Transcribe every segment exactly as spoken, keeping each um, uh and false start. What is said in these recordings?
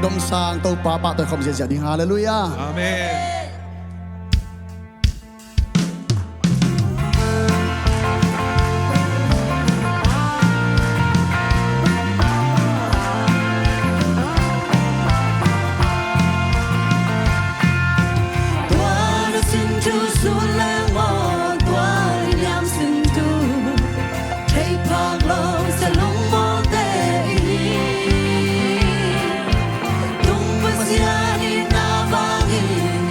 Domsang Topa pahtawi khawm ziahziah ding. Halleluiah. Amen. Tua na sin thu sun leng maw, tua liam sin thu thei phak lo, sa lungmawte i hi. Tung Pasian in a vangin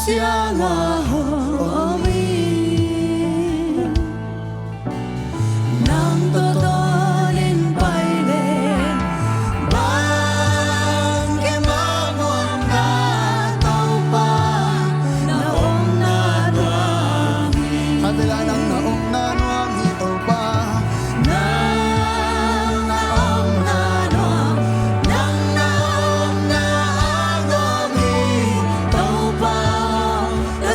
ciangah om hi. Nang tawh tawnin pai leh bang kimah muanna, Topa, na omna nuam hi. Khatvei lai nang na omna nuam hi, Topa. Nang na omna nuam, nang na omna a nuam hi, Topa. Ka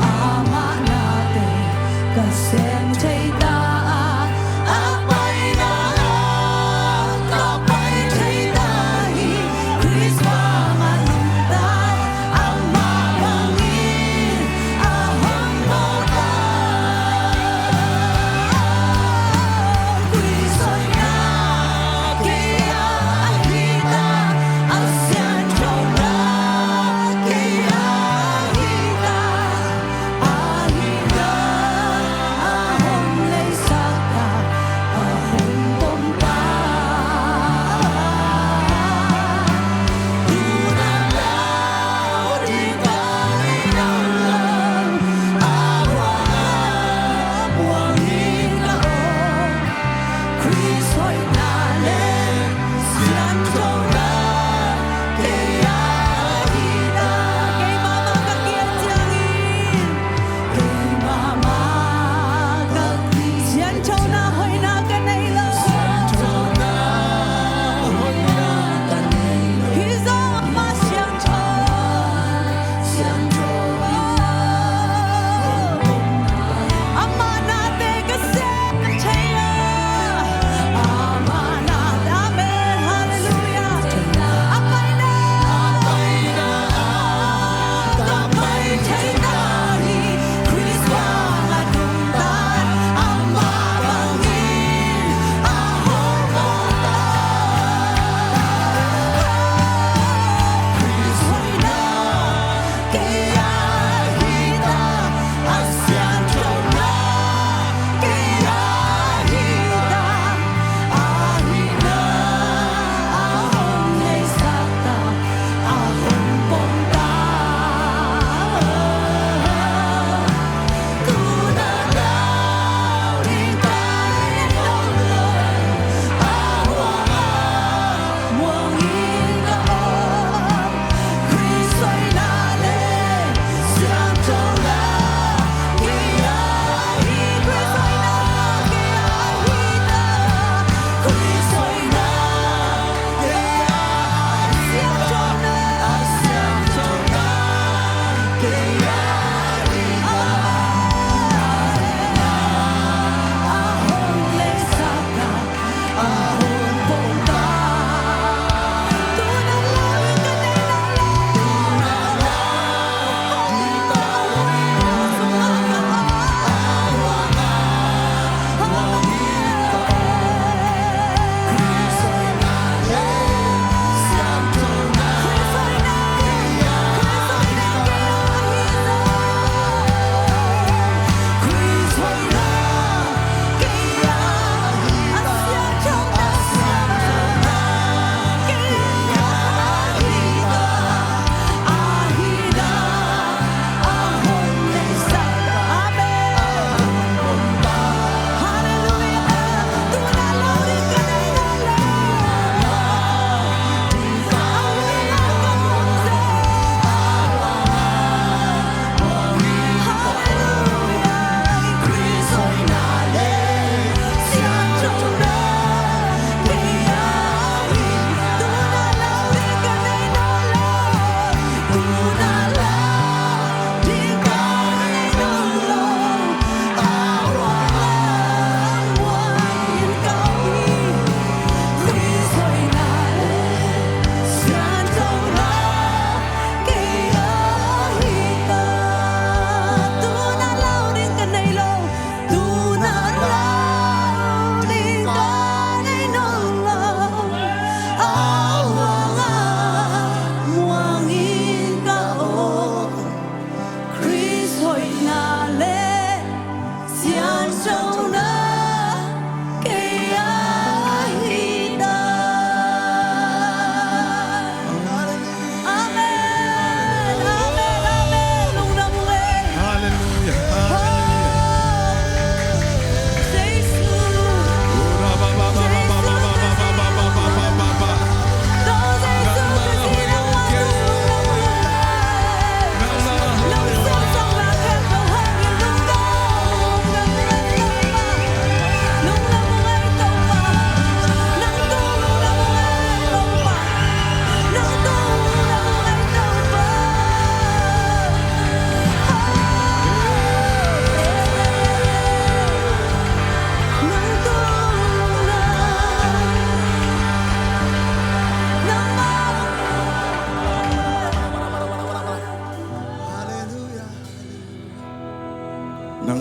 Amah nate ka sem thei ta a, a paina ah ka pai thei ta hi. Khrist bangah nungta, amah bangin a hong bawl ta. Khrist hoihna kei ah a hi ta, a sia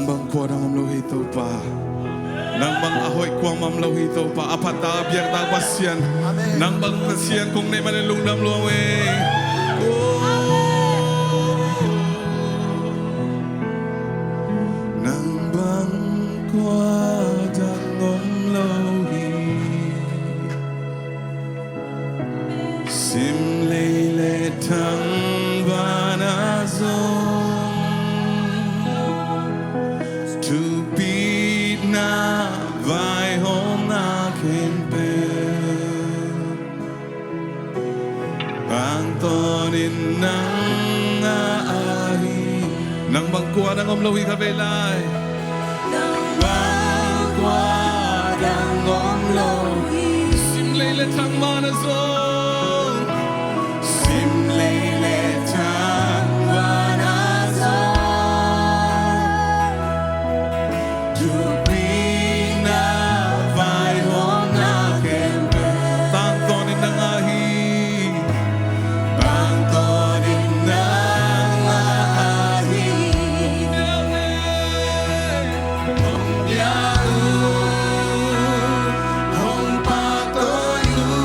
Nang bang kua dang om lo hi Topa. Nang bang a hoih kuamah om lo hi Topa. A phat tak a biak tak Pasian. Amen. Nang bang Pasian kong neih man in lungdam lua ing. Oh. Nang bang kua dang om lo hi. Simlei le thangvana zong thupina vaihawmna khempeuh tangtawnin nang a ahi. Nang bang kua dang om lo hi kha vei lai. Nang bang kua dang om lo hi. Simlei le thangvana zong. Simlei le thangvana zong. Thupina vaihawmna khempeuh tangtawnin nang a ahi. Tangtawnin nang a ahi. Hong pia un, hong pahtawi un.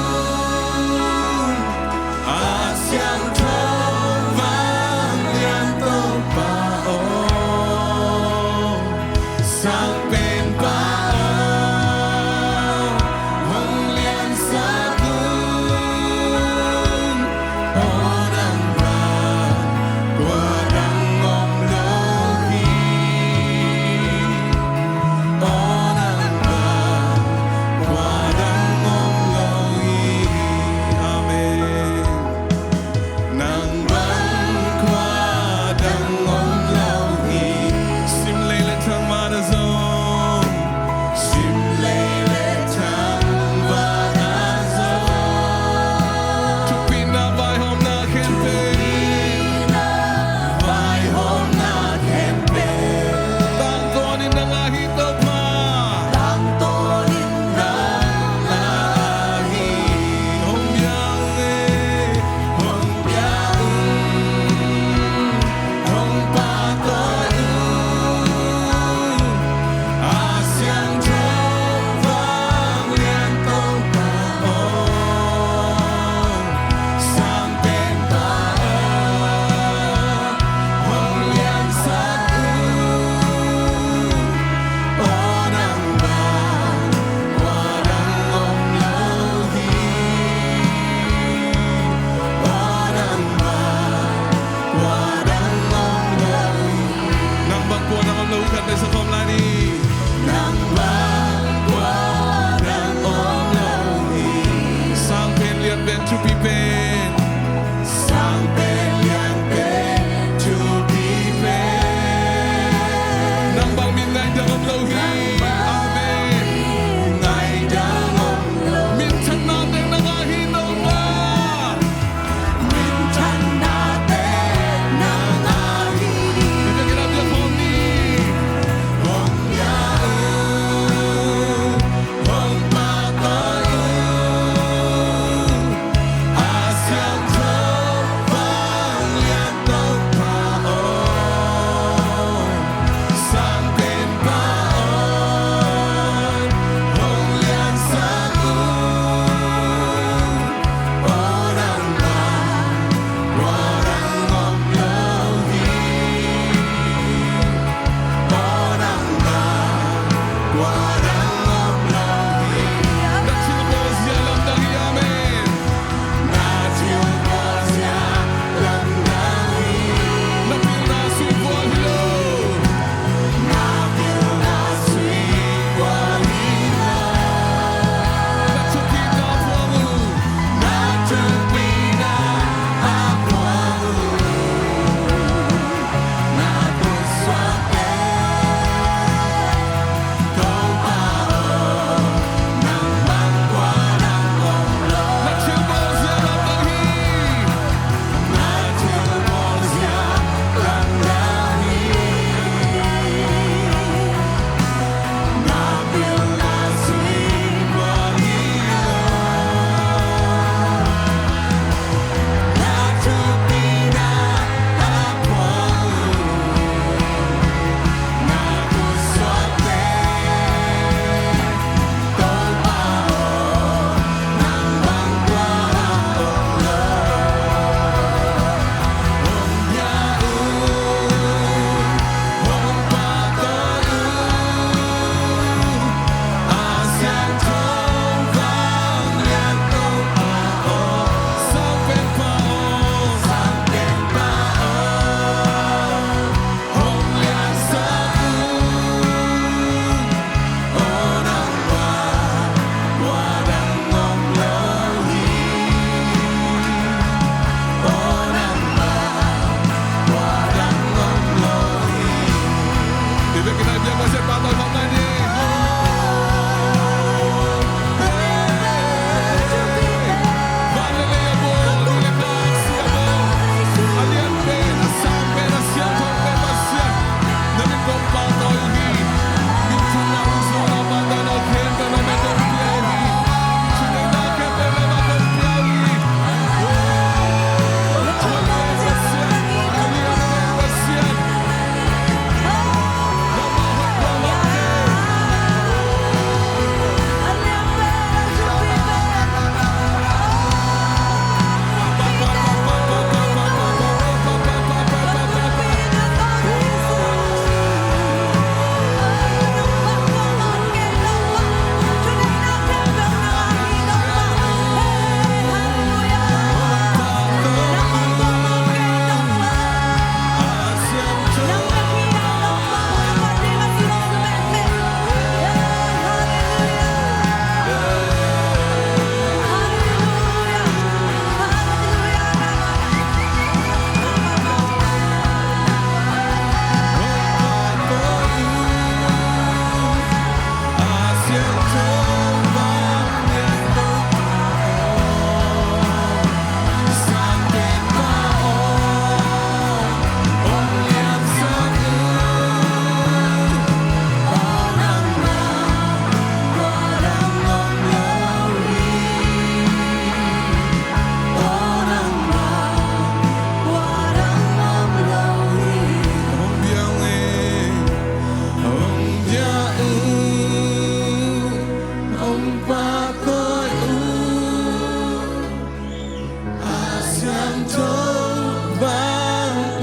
Topa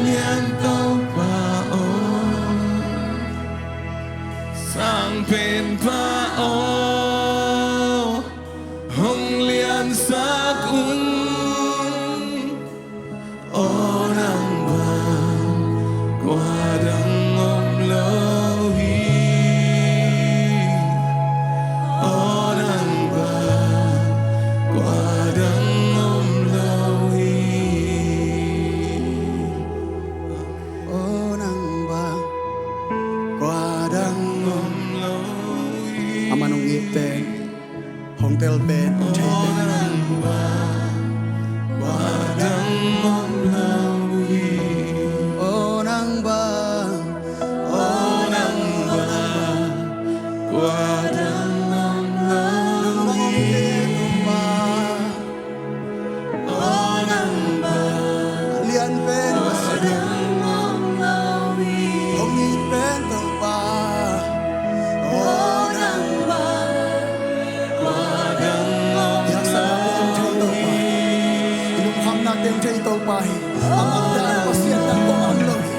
lian, Topa aw, sang penpa aw, hong liansak un. Aw nang bang kua dang om lo hi. Aw nang bang kua dang om lo hi. Aw nang bang kua dang om lo hi. Aman hong it pen, hong tel pen, hong thei pen. Aw nang bang kua dang om lo hi. Aw nang bang, aw nang bang kua dang om lo hi. Aw nang bang, a lian pen Pasian, hong it pen Topa. Aw nang bang kua dang om lo hi. I haksatnate hong thei Topa, i lungkhamnate hong thei Topa hi. Amah dan Pasian dan tawh om lo hi.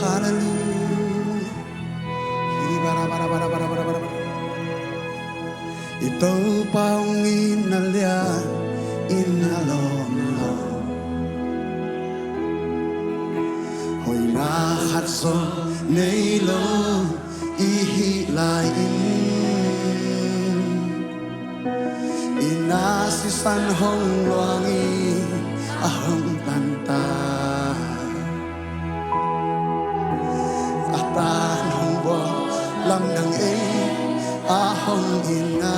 Hallelujah. I Topa hong itna lian in a lawm lo. Hoihna khat zong nei lo i hih lai-in, i na sisan hong luang in a hong tan ta. A tan hong bawl lamdang ei a hong it na.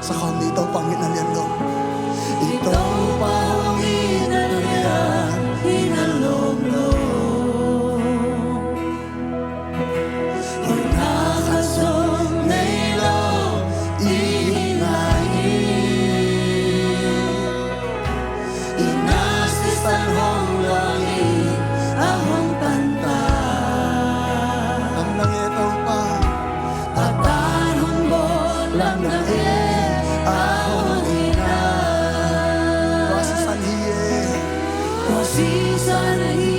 Sakhawm ni, Topa hong itna lian lo. I Topa hong itna lian in a lawm lo. Hoihna khat zong nei lo i hih lai-in, i na sisan hong luang in a hong tan ta. Lamdang e Topa. A tan hong bawl lamdang e a hong it na. Tua sisan hi e. Tua sisan hi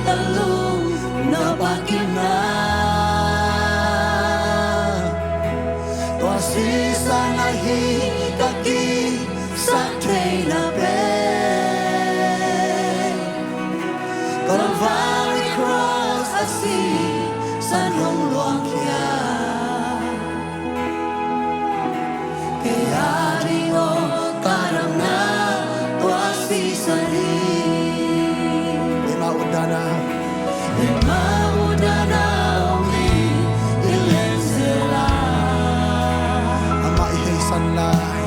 ka lung nop a kipna. Tua sisan ahi ka kiksak theihna pen. Calvary cross a sisan hong luangkhia. Kei ading aw ka damna tua sisan hi. Keimah utdan a, keimah utdan a om in i lenzel a, amah i heisan lai,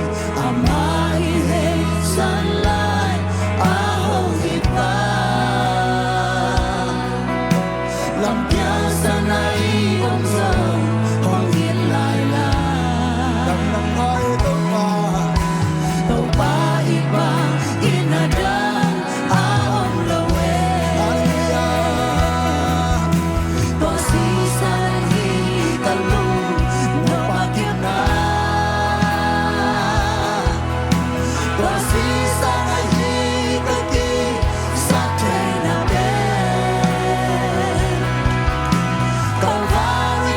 amah i heisan lai a hong it pa. Lampiang san a i om zong hong it lai lai. Lamdang e Topa. Topa i bang in a dang a om lo e. Halleluiah. Tua sisan hi ka lung nop a kipna. Tua sisan ahi ka kiksak theihna pen. Calvary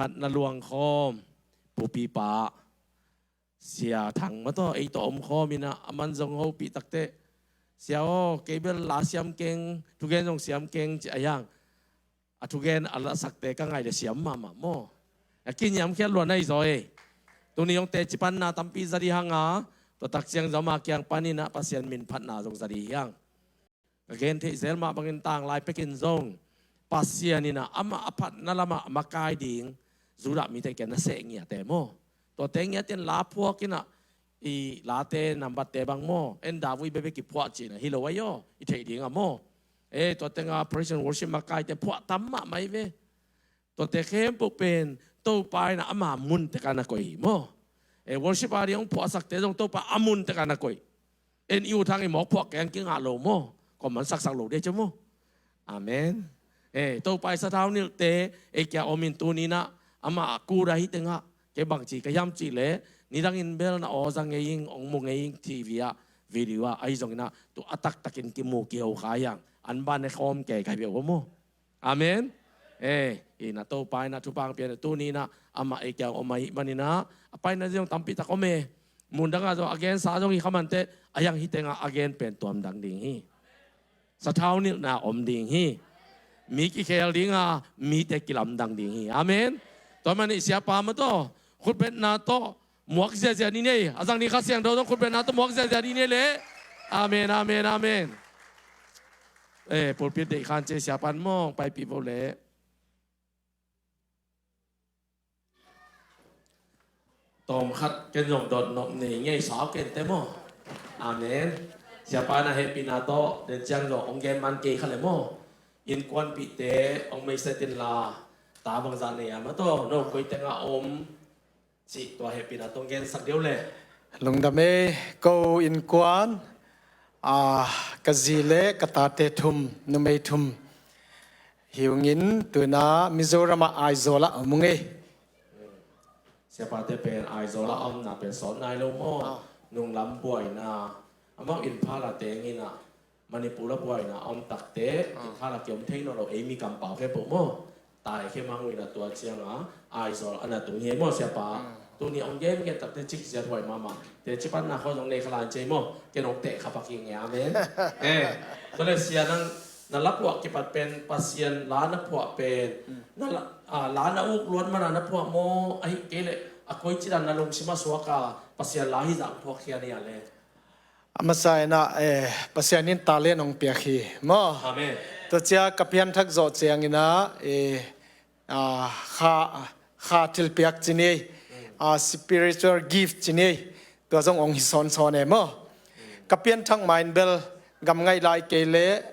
At na luangkhawm pupipa Sia Thang mataw ei tawh omkhawm inah, a man zong hopih takteh, Sia aw, kei bel la siam keng, thugen zong siam keng ci a hiang. A thugen a lasakte ka ngaih le siam mahmah maw. A kiniamkhiat luan ahi zaw ei. Tuni hong teci panna tampi za dih hanga, tua tak ciang zong ama kiang paninah Pasian min phatna zong za dih hiang. Ka gen theih zel mah bangin tanglai pekin zong Pasian inah amah a phatna lamah makai ding Judah mite kiang na seh ngiate maw. Tuate ngiatin la phuak inah i late nambatte bang maw, en davui bebe kiphuah cihna hi lo ahi aw, i theih dingah maw. E, tua tenga praise and worship makaite phuah tam mahmah hi ve. Tuate khempeuh pen Topa inah ama mun tekah na koih hi maw. E, worship a ding hong phuahsakte zong Topa a mun tekah na koih. En i ut hang i mawk phuah keng kingah lo maw. Kong mansaksak lo dei cia maw. Amen. E, Topa i sathau nilhte ei kia om in tuninah ama a kuda hi tengah kei bangci ka hiam cihleh, nidangin bel na aw za ngei ing, ong mu ngei ing, T V ah, video ah, ahi zonginah tu a taktakin kimu kiho kha hiang. An ban ne khawm kei kai beuh maw. Amen. E, inah Topa inah thupang pian tuninah amah ei kiang om ahi maninah a paina zong tampi tak om e. Mundangah zong a gensa zong hi khamanteh, a hiang hi tengah a gen pen tuamdang ding hi. Sathau nilhna om ding hi. Mi kikhel dinga mite kilamdang ding hi. Amen. Tua manih siapa mataw khutbetna tawh muak ziazia ni nei. A zang ni Kha Siangtho zong khutbetna tawh muak ziazia ni nei leh. Amen, amen, amen. E, pulpit deih khan cia siapan mawng paipih vo leh. Tawm khat ken zong dot nop nei ngei sau ken te maw. Amen. Siapa na hehpihna tawh den ciang zong ong gen man kei kha le maw. Innkuanpihte ong meiset inla, ta bangzah nei a mataw, no koi tengah om cih tua hehpihna tawh ong gensak deuh le. Lungdam ei, ko innkuan, a, ka zi le ka tate thum, numei thum hi ungin, tuina Mizoram ah Aizawl ah om ung ei. Siapate pen Aizawl ah a omna pen sawt nai lo maw. Nunglam buaina amau Imphal a teng inah Manipur a buaina a om takte Imphal a kiom thei nawn lo, ei mi kampau khempeuh maw. Tai khia mang uh inah tua cianga Aizawl a na tung hi ei maw siapa. Tuni ong gen gen takte cik ziat huai mahmah. Te cipanna khaw zong nei kha lan cei maw. Ken ong teh kha pak hi nge, amen. E, tua le sia nang na la phuah kipat pen Pasian la na phuah pen na la, a, la na uk luat mana na phuah maw, ahi kei leh a koi cidan na lungsim a suaka Pasian la hi zah phuak khia ni a le. A masa inah, e, Pasian in talent ong piak hi maw. Amen. Tua cia ka pianthak zawh cianginah, e, a, kha, kha thilpiak ci ni, a, spiritual gift ci ni, tua zong ong hi sawnsawn e maw. Ka pianthak ma in bel gam ngaih lai kei leh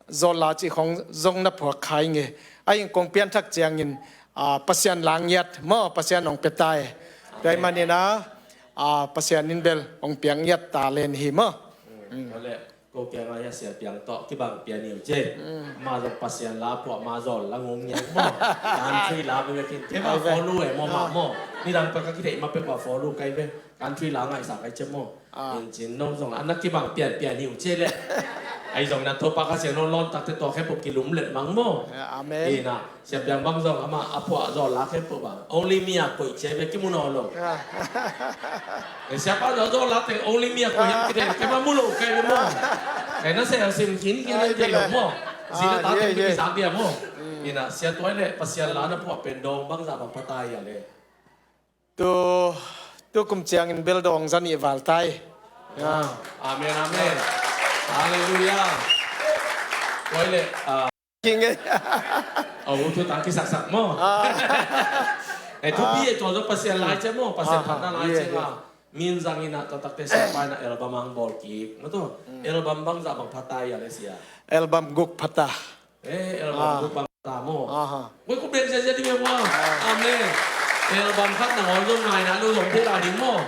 zawlla cih khong zong na phuak khai nge. A in kong pianthak ciangin, a, Pasian la ngiat maw, Pasian ong pia tai. Tua hi maninah, a, Pasian in bel ong piak ngiat talent hi maw. Ko kiangah hia sia piang tawh kibang pian hi uh ce. Ma zong Pasian la phuah ma zawl la ngong ngiat maw. Country la bia kin kei ma follow e maw, ma maw. Nidang pek ka kitheih ma pek ma follow kai ve. Country la ngaihsak ai ce maw. Incin no zong la na kibang pian pian hi uh ce le. Ai zong na Topa Kha Siangtho lawn takte tua khempeuh kilum let mang maw. Amen. Ina Siapiang bang zong amah a phuah zawlla khempeuh bang only mi a koih cia bia kimu nawn lo. Siapa zawh zawlla teng only mi a koih hiam kite kema mu lo kai bia maw. Kai na sel sim khin khin kei lo maw. Zina ta teng kei zak dia maw. Ina sia tuai le Pasian la na phuah pen dawng bangzah bang pha ta ia le. Tu, tu kum ciangin bel dawng za nih val tai. Amen, amen. Halleluiah. Tuai le, ah, King eh. Oh, tu tang kisaksak maw. Eh, tu bi eh, tua zo Pasian lai cia maw, Pasian phatna lai cia nga. Min zang ina tatakte siapa ina album ang bawl kik. Maw tu, album bangzah bang pha ta ia le sia. Album guk pha ta. Eh, album guk bang ta maw. Koi ku beng sia sia di maw. Amen. Album khat nangawn zong ngai na lo zong thei la ding maw.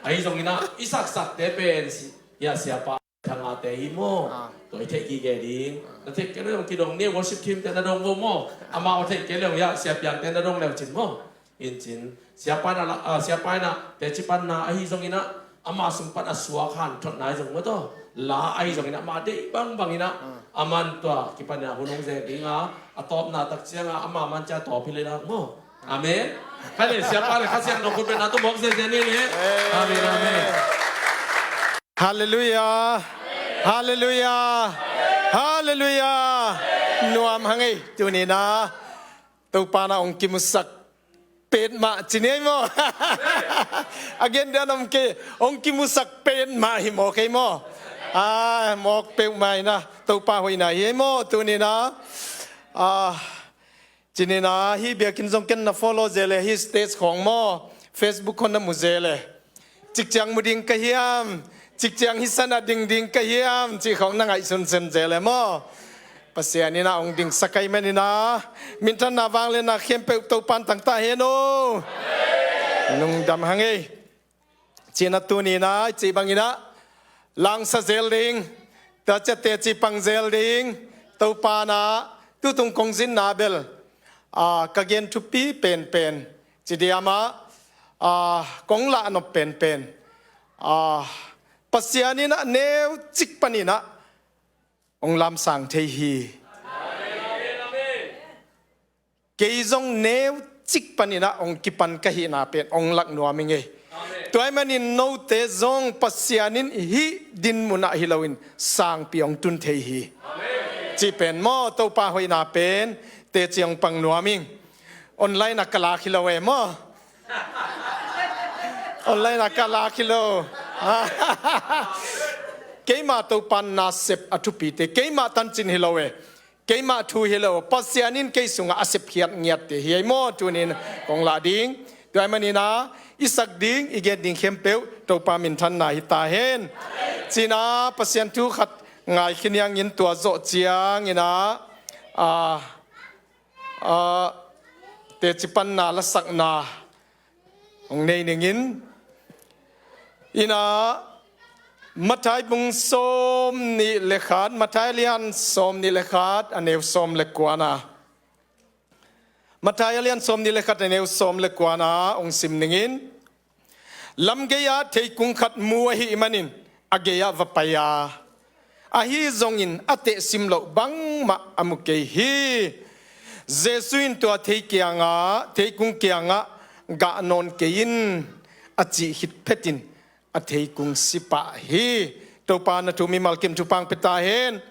Ahi zong ina i saksakte pen si, ia siapa Thanga te hi maw. Tua i theih gige ding. Na theih kei lo zong kidong ni worship team te na dong vo maw. Amau theih kei lo ia siapiang te na dong leu cin maw. Incin siapa ina la, ah, siapa ina teci panna ahi zong ina ama sung pan a suak hanthotna ahi zong maw taw. La ahi zong ina ama deih bangbang ina aman tua kipan ina hun hong zek dinga a tawpna tak cianga ama man cia tawp hi le dak maw. Amen. Kha le siapa le Kha Siangtho khut bengna tawh mawk ziahziah ni le. Amen, amen. Halleluiah. Halleluiah. Halleluiah. Nuam hang ei, tuni-in ah Topa na hong kimusak petmah ci ni ei maw. A gen dan om kei, hong kimusak petmah hi mawk ei maw. Ah, mawk peuhmah in ah Topa hoihna hi ei maw, tuni-in ah. Ah, ci ni-in ah, hih biakinn zong ken na follow zel e, hih stage khawng maw, Facebook khawng na mu zel e. Cikciang mu ding ka hiam, cikciang hih san ah ding ding ka hiam, cih khawng na ngaihsun sen zel e maw. Pasian in ah hong dingsak ahih manin ah, minthanna vangliatna khempeuh Topa'n tang ta hen aw. Lungdam hang ei. Ci-in ah tuni-in ah, i cih bangin ah, langsa zel ding, tua ciang teci pang zel ding, Topa'n ah, tutung kong zinna bel, ah, ka gen thupi penpen, ci diam ah, ah, kong lahnop penpen, ah, Pasian in ah neucik panin ah hong lamsang thei hi. Kei zong neucik panin ah hong kipan ka hihna pen hong lak nuam ing ei. Tua ahih manin note zong Pasian in hih din mun ah hi loin sangpi hong tun thei hi. Cih pen maw, Topa hoihna pen teci hong pang nuam ing. Online ah ka lak hi lo e maw. Online ah ka lak hi lo. Keima Topa'n na sep a thupite, keima tancin hi lo e. Keima thu hi lo, Pasian in kei sungah a sepkhiat ngiatte hi ei maw, tuni-in kong lah ding. Tua ahih manin ah, i sak ding, i gen ding khempeuh Topa minthanna hi ta hen. Ci-in ah, Pasian thu khat ngaikhia ni hang in, tua zawh ciangin ah, ah, ah, teci panna lasakna hong nei ning in. In ah, Matthai bung sawmnih le khat, Matthai a lian sawmnih le khat, a neu sawm le kua-na. Matthai a lian sawmnih le khat, a neu sawm le kua-na hong sim ning in. Lamgei ah theikung khat mu ahih manin a gei-ah va pai a, ahi zongin a tehsim loh bangmah a mu kei hi. Jesu in tua thei kiangah, theikung kiangah, "Gah nawn kei in," a cih khit phetin a theikung si pah hi. Topa na thu mimal kim thupha hong pia ta hen.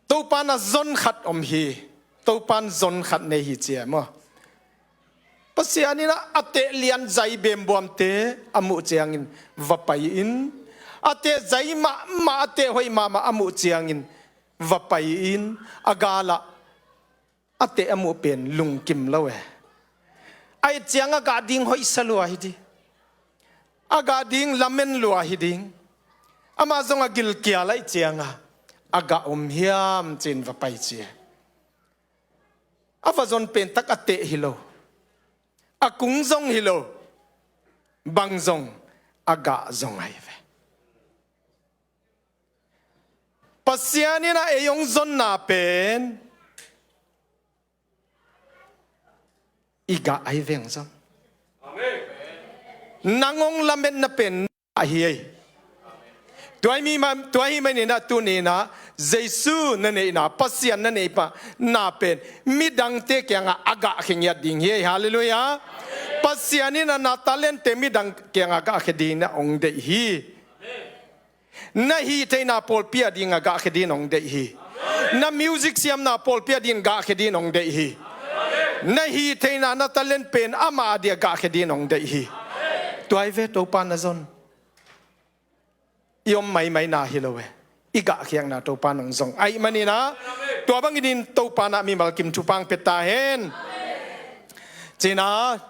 Topa na zon khat om hi. Topa'n zon khat nei hi ci e maw. Pasian in ah a teh lian zai bembuamte a muh ciangin va pai-in, a teh zai mahmah, a teh hoih mahmah a muh ciangin va pai-in, a gal ah a teh a muh pen lungkim lo e. A et ciang a gah ding hoihsa lua hi ding, a gah ding lamen lua hi ding. Amah zong a gilkial ahih ciangah a gah om hiam ci-in va pai ci e. A va zon pen tak a teh hi lo, a kung zong hi lo, bang zong, a gah zong ahi ve. Pasian in ah ei hong zonna pen i gah ahi veng zong. Nang hong lametna pen ahi ei. Tua ahih ma-, tua ahih manin ah tuni-in ah Jesu na neihna, Pasian na neihna pen midangte kiangah a gahkhia ngiat ding hi ei. Halleluiah. Pasian in ah na talentte midang kiangah gahkhia dingin ah hong deih hi. Na hih theihna pawlpi a dingah gahkhia dingin hong deih hi. Na music siamna pawlpi a dingin gahkhia dingin hong deih hi. Na hih theihna, na talent pen amah a dingah gahkhia dingin hong deih hi. Tua ahi ve Topa na zon. I om maimaina hi lo e. I gahkhiatna Topa'n hong zong ahih manin ah, tua bangin in Topa na mimal kim thupha hong pia ta hen. Ci-in ah,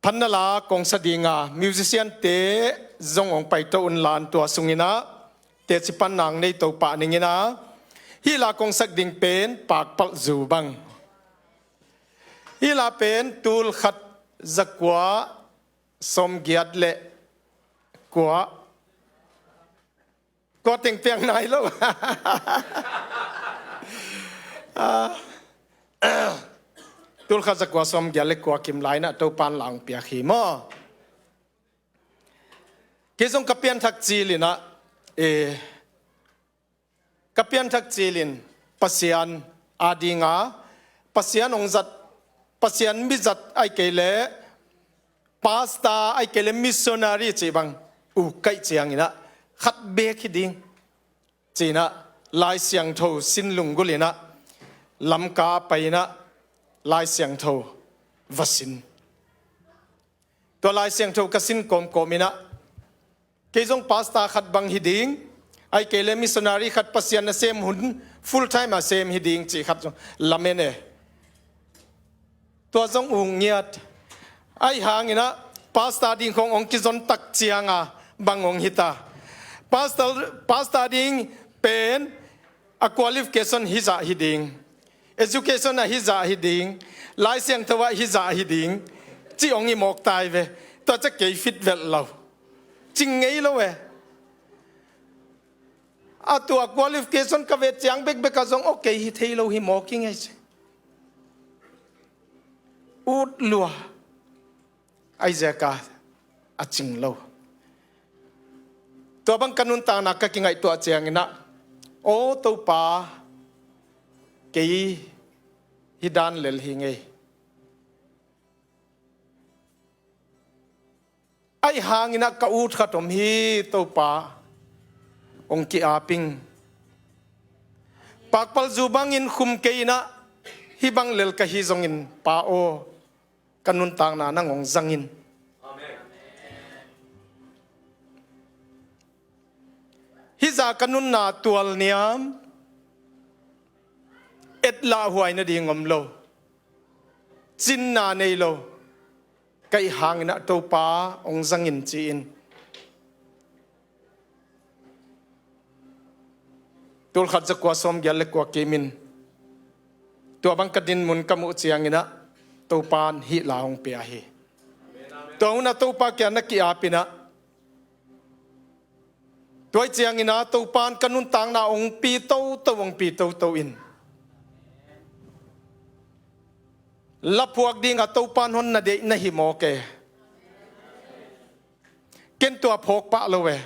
phatna la kong sa ding a, musician-te zong hong paito un la, tua sungin ah teci panna hong nei to pah ning in ah, hih la kong sak ding pen Pakpalh Zu bang. Hih la pen tul khat za kua sawmgiat le kua. Kua teng piang nai lo. Ah, tul khat za kua sawmgiat le kua kim lai-in ah Topa'n la hong piak hi maw. Kei zong ka pianthak cil in ah, eh, ka pianthak cil in Pasian a ding a, Pasian hong zat, Pasian mi zat ahih kei leh pastor ahih kei leh missionary cih bang uk kaih ciangin ah khat beek hi ding ci-in ah Lai Siangtho sin lunggulh in ah Lamka pai in ah Lai Siangtho va sin. Tua Lai Siangtho ka sin kawmkawm in ah kei zong pastor khat bang hi ding, ahih kei leh missionary khat Pasian nasem hun full time a sem hi ding cih khat zong lamen e. Tua zong uk ngiat. Ahih hangin ah pastor ding khong hong kizon tak ciang a bang hong hi ta. Pastor, pastor ding pen a qualification hizah hi ding, education ah hizah hi ding, Lai Siangtho ah hizah hi ding cih hong hi mawk ta hi ve. Tua ciang kei fit velh lo, cing ngei lo e. A tua qualification ka vet ciang bekbek ah zong aw kei hi thei lo hi mawk ing ei ci. Ut lua. Ahih ziak a a cing lo. Tua bang ka nuntakna ka kingaihtuah ciangin ah, aw Topa, kei hih dan lel hi ing ei. Ahih hangin ah ka ut khat om hi Topa, hong ki-ap ing. Pakpalzu bangin khum kei in ah hih bang lel ka hi zongin Pa aw, ka nuntakna nang hong zang in. Hih zah ka nunna tualniam, et lah huai nading om lo, cinna nei lo, ka hih hangin ah Topa hong zang in ci-in. Tulkhat zakua sawmgiat le kua kimin tua bang ka dinmun ka muh ciangin ah Topa in hih la hong pia hi. Tua hun ah Topa kiang na ki-ap in ah, tua ciangin ah Topa in ka nuntakna hong pi toto, hong pi toto in, la phuak ding a Topa in hong na deih na hi mawk e. Ken tua phawk pah lo e.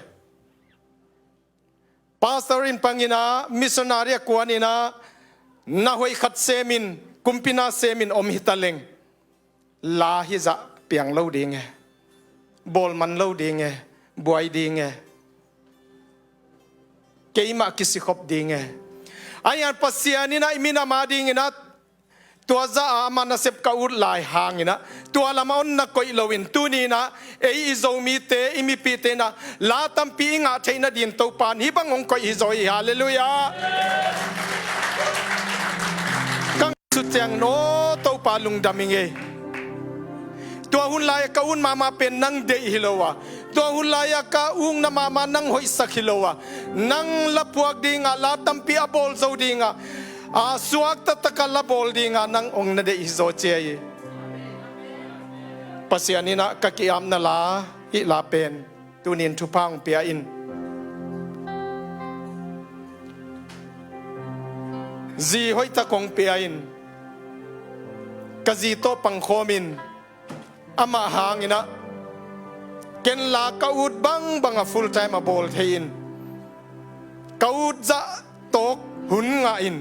Pastor in pang in ah, missionary a kuan in ah, na hoih khat sem in, kumpi na sem in om hi ta leng, la hih zah piang lo ding e, bawl man lo ding e, buai ding e, keimah kisi khop ding e. Ahih hang Pasian in ah i minam a dingin ah tua zah a amah nasep ka ut lai hangin ah, tua lam ah hong na koih lo in, tuni in ah ei i Zomite, i mipihte in ah la tampi i ngah theih nadin Topa in hih bang hong koih hi zaw hi. Halleluiah. Ka ngaihsut ciangin aw Topa, lungdam ing ei. Tua hun lai-ah ka ut mahmah pen nang deih hi lo a, tua hun lai-ah ka ukna mahmah nang hoihsak hi lo a, nang la phuak ding a, la tampi a bawl zo ding a, a suakta tak a la bawl ding a nang hong na deih hi zaw ci hi. Pasian in ah ka ki-apna la, hih la pen tuni in thupha hong pia in, zi hoihtak hong pia in, ka zi tawh pangkhawm in, amah hangin ah ken la ka ut bangbang a full time a bawl thei in, ka ut zah tawk hun ngah in,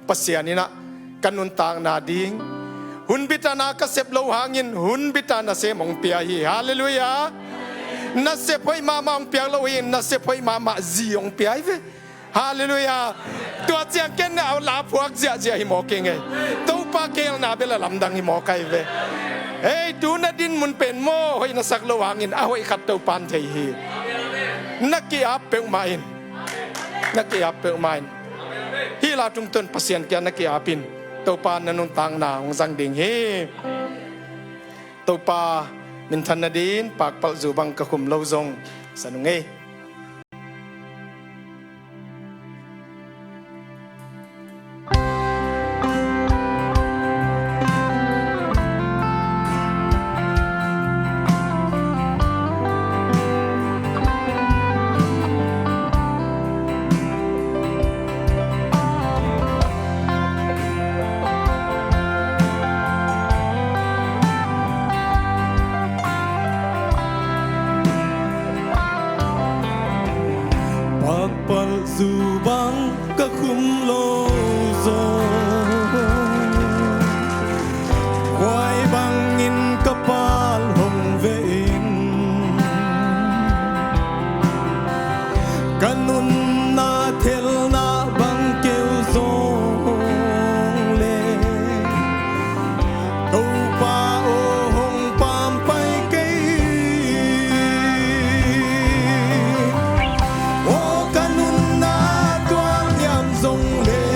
Pasian in ah ka nuntakna ding hun bit a na ka sep loh hangin hun bit a nasem hong pia hi. Halleluiah. Nasep hoih mahmah hong piak lo hi, nasep hoih mahmah zi hong pia hi ve. Halleluiah. Tua ciang ken a la phuak ziahziah hi mawk ing ei. Topa geelna bel a lamdang hi mawk ahi ve. Hei, tu na dinmun pen maw hoih na sak loh hangin a hoih khat Topa in thei hi. Na ki-ap peuhmah in, na ki-ap peuhmah in. Hih la tungtawn Pasian kiang na ki-ap in, Topa in na nuntakna hong zang ding hi. Topa minthan nadin pakpalzu bang ka khum lo zong sa nung ei. Topa aw, hong pampai kei. Aw ka nunna tualliam zong le,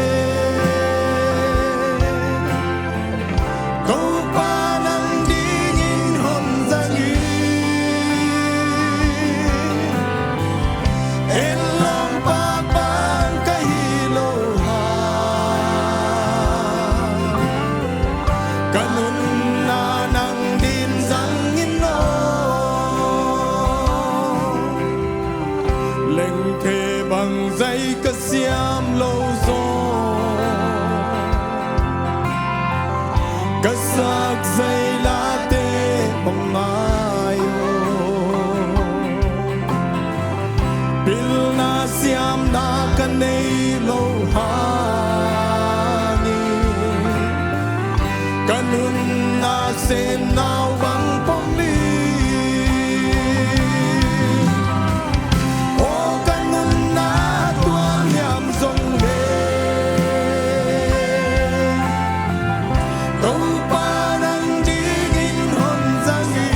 Topa nang dingin hon zang in. En lawm pakpak ka hi lo hang, ka nunna nang dingin zang in aw. Lengthe bang zai ka siam lo zong, ka sak zai late hong ngai aw. Pilna siamna ka nei lo hangin, ka nunna sennau bang pom in. Aw ka nunna tualliam zong le, Topa nang dingin hon zang in.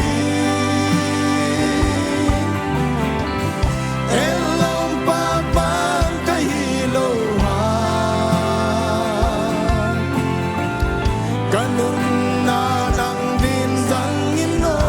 En lawm pakpak ka hi lo hang, ka nunna nang dingin zang in aw.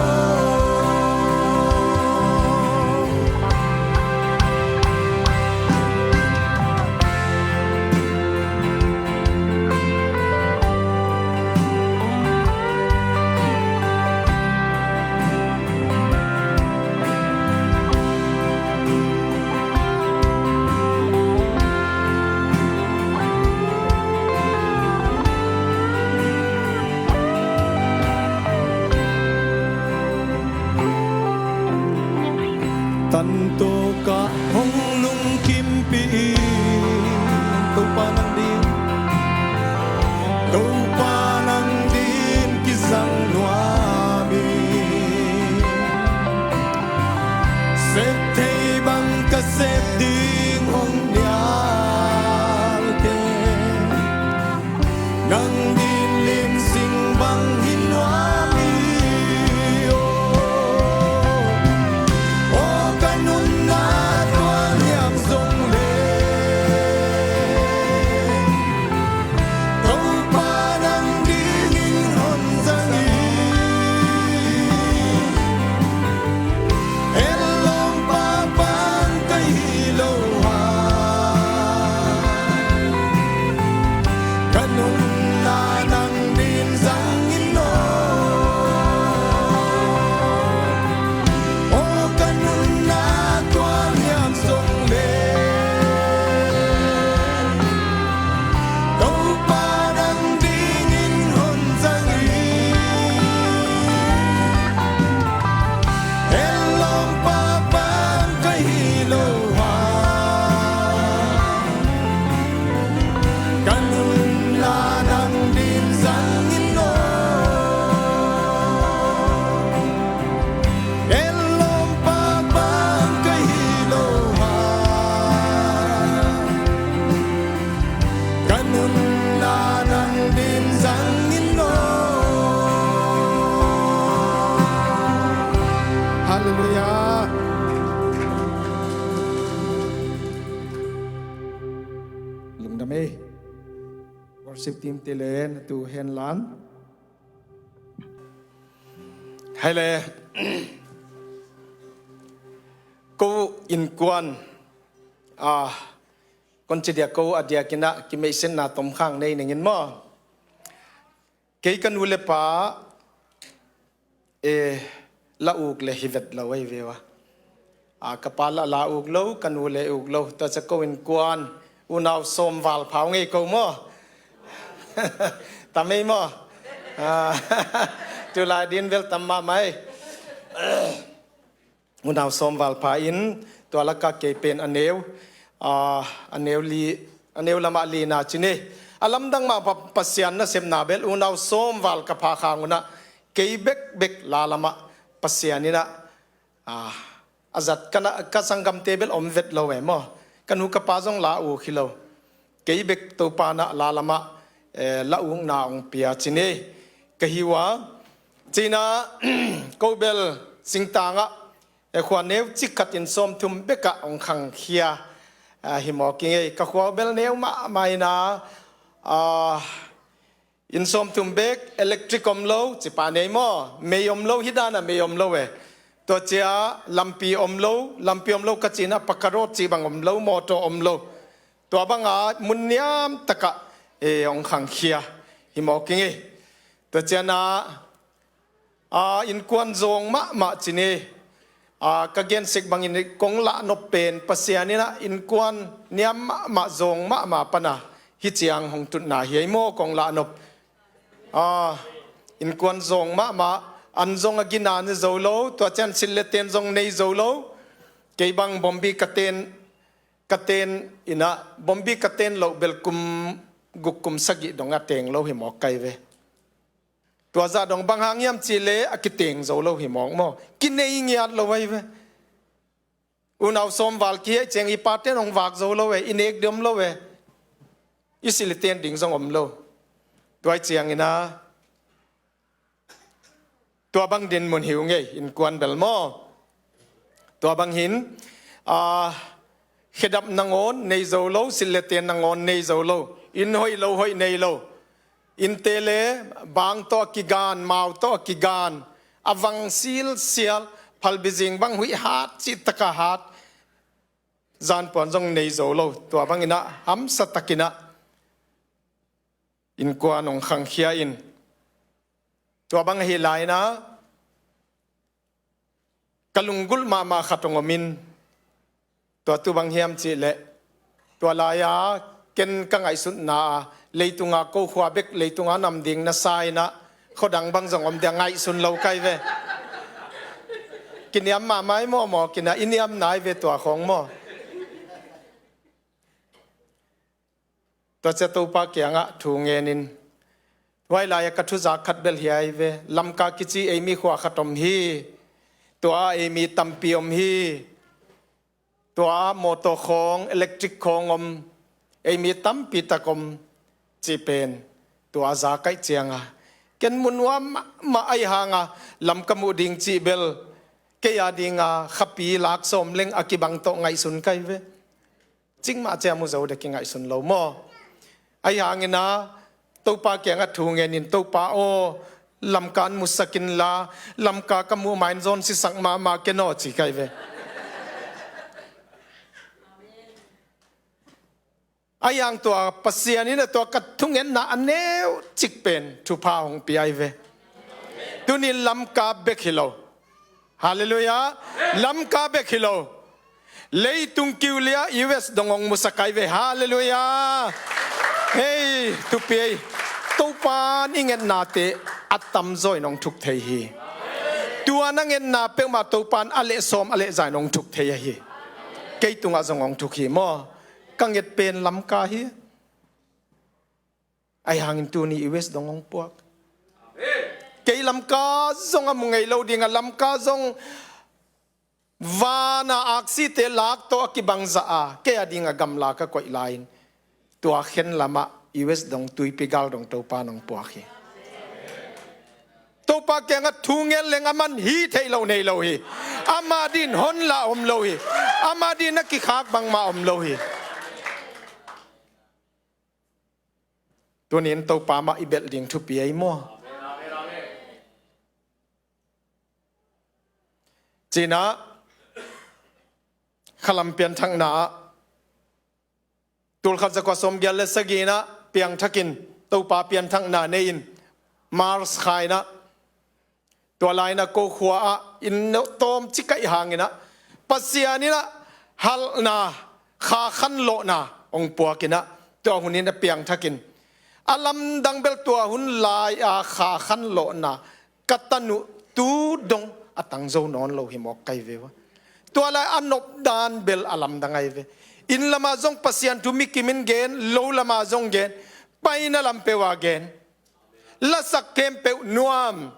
Tan tawkah hong lungkimpih in, Topa nang ding, Topa nang ding kizang nuam in. Sep thei bang ka sep ding hong nial teh, nang ding lim sing bang hi nuam hi aw. Aw ka nunna tualliam zong le, Topa nang dingin hon zang in. En lawm pakpak ka hi lo hang, ka nunna nang dingin zang in aw. Aw ka nunna tualliam zong le, Topa nang dingin hon zang in. En lawm pakpak ka hi lo hang, ka nunna nang dingin zang in aw. En lawm pakpak ka hi lo hang, ka nunna nang dingin zang in aw. Halleluiah. Lungdam ei. Worship team te le na tu hen lan. Hei le. Ko innkuan, ah, kon ci dia, ko a diakin ah kimeihsetna tomkhang nei ning in maw. Kei ka nu le pa, eh, la uk le hi vet lo ei ve ua. Ah, ka pa la la uk lo, ka nu le uk lo. Tua ciang ko innkuan, unau sawm val pha ngei ko maw. Tam ei maw. Ah, tulai din bel tam mahmah ei. Unau sawm val pha in, tua lakah kei pen a neu, ah, a neu li, a neu lamah lina ci ni. A lamdang mah pa, Pasian nasepna bel unau sawm val ka pha khang un ah, kei bekbek la lamah Pasian in ah, ah, a zat ka na, ka sanggamte bel om vet lo e maw. Ka nu ka pa zong la uk hi lo. Kei bek Topa in ah la lamah, eh, la ukna hong pia ci ni. ka hi uh a. Cinah, ko bel singtangah, e, khua neu cik khat inn sawmthum bekah hong khangkhia, a, hi mawk i ngei. Ka khua uh bel neu mahmah inah, a, inn sawmthum bek, electric om lo, cipa nei maw, mei om lo, hih danah mei om lo e. Tua ciah lampi om lo, lampi om lo ka cinah, pakka road cih bang om lo, mawtaw om lo. Tua bangah mun niamtakah, e, hong khangkhia hi mawk i ngei. Tua cianah, a, innkuan zawng mahmah ci ni. A, ka gensek bangin kong lahnop pen Pasian inah innkuan niam mahmah, zawng mahmah pana hih ciang hong tutna hi ei maw, kong lahnop. A, innkuan zawng mahmah, an zong a gina nei zo lo, tua cian silh le ten zong nei zo lo. Kei bang bombi ka ten, ka ten inah, bombi ka ten loh bel kum guk kum sagih dong a teng lo hi mawk kai ve. Tua zah dong bang hang hiam cihleh a kiteng zo lo hi mawk maw. Kinei ngiat lo ahi ve. Unau sawm val kihi ahih ciang i paten hong vak zo lo e, i nek dom lo e. I silh i ten ding zong om lo. Tua ahih ciangin a, tua bang dinmun hi uh ngei, innkuan bel maw. Tua bang hin, a, khedap nangawn nei zo lo, silh le ten nangawn nei zo lo, inn hoih lo hoih nei lo. Innte le bang tawh a kigan, mau tawh a kigan, a vang silsial, phalbi zing bang huih hat, cih taka hat, zanpuan zong nei zo lo. Tua bang inah, hamsa tak inah innkuan hong khangkhia in. Tua bang ahi lai inah, ka lunggulh mahmah khat hong om in, tua tu bang hiam cihleh, tua lai-a ken ka ngaihsutna a, leitunga ko khua bek, leitunga nam ding na sa inah, khuadang bang zong om dia ngaihsun lo kai ve. Kiniam mahmah i maw maw, kinah i niam nai ve tua khawng maw. Tua ciah Topa kiangah thu ngenin, huai lai-ah ka thuzak khat bel hiai ve. Lamka kici ei mi khua khat om hi. Tua ei mi tampi om hi. Tua mawtaw khawng, electric khawng om, ei mi tampi tak om, cih pen tua za kaih cianga ken mu nuam mahmah ahi hanga, lam ka muh ding cih bel kei a dinga khapi lak sawm leng a kibang tawh ngaihsun kai ve. Cikmah ciah mu zo dek i ngaihsun lo maw? Ahi hangin a, Topa kiangah thu ngenin, Topa aw, Lamka an musak inla, Lamka ka muh ma in zawn sisak mahmah ken aw, ci kai ve. Ahi hang tua Pasian in a tua ka thungetna a neu cik pen thupha hong pia ahi ve. Tuni Lamka bek hi lo. Halleluiah. Lamka bek hi lo. Leitung kiulia U S dong hong musak ahi ve. Halleluiah. Hei, thupi ei. Topan i ngetnate a tamzaw in hong thuk thei hi. Tua na ngetna peuhmah Topan a leh sawm a leh za in hong thuk thei ahi. Kei tungah zong hong thuk hi maw. Ka nget pen Lamka hi. Ahi hangin tuni U S dong hong puak. Kei Lamka zong a mu ngei lo dinga, Lamka zong vana aksite lak tawh a kibang zah a, kei a dinga gamla ka koih lai-in, tua khen lamah U S dong, tuipi gal dong Topa nong puak hi. Topa kiangah thu ngen leng aman hi theih lo nei lo hi. Ama din hon lah om lo hi. Ama din a kikhak bangmah om lo hi. Tunin Topa mah i belh ding thupi ei maw? Cinah, khalam pianthakna ah, tulkhat zakua sawmgiat le sagih inah piangthakin, Topa pianthakna nei-in, Mars kha inah, tua lai-inah ko khua ah inn tawm cikaih hanginah Pasian inah halhna, kha khanlawhna hong puak inah, tua hun inah piangthakin, a lamdang bel tua hun lai-a kha khanlawhna ka tanu tu dong a tang zo nawn lo hi mawk kai ve ua. Tua lai a nopdan bel a lamdang ahi ve. Inn lamah zong Pasian thu mi kimin gen, lo lamah zong gen, paina lam peuh a gen. Lasak khempeuh nuam.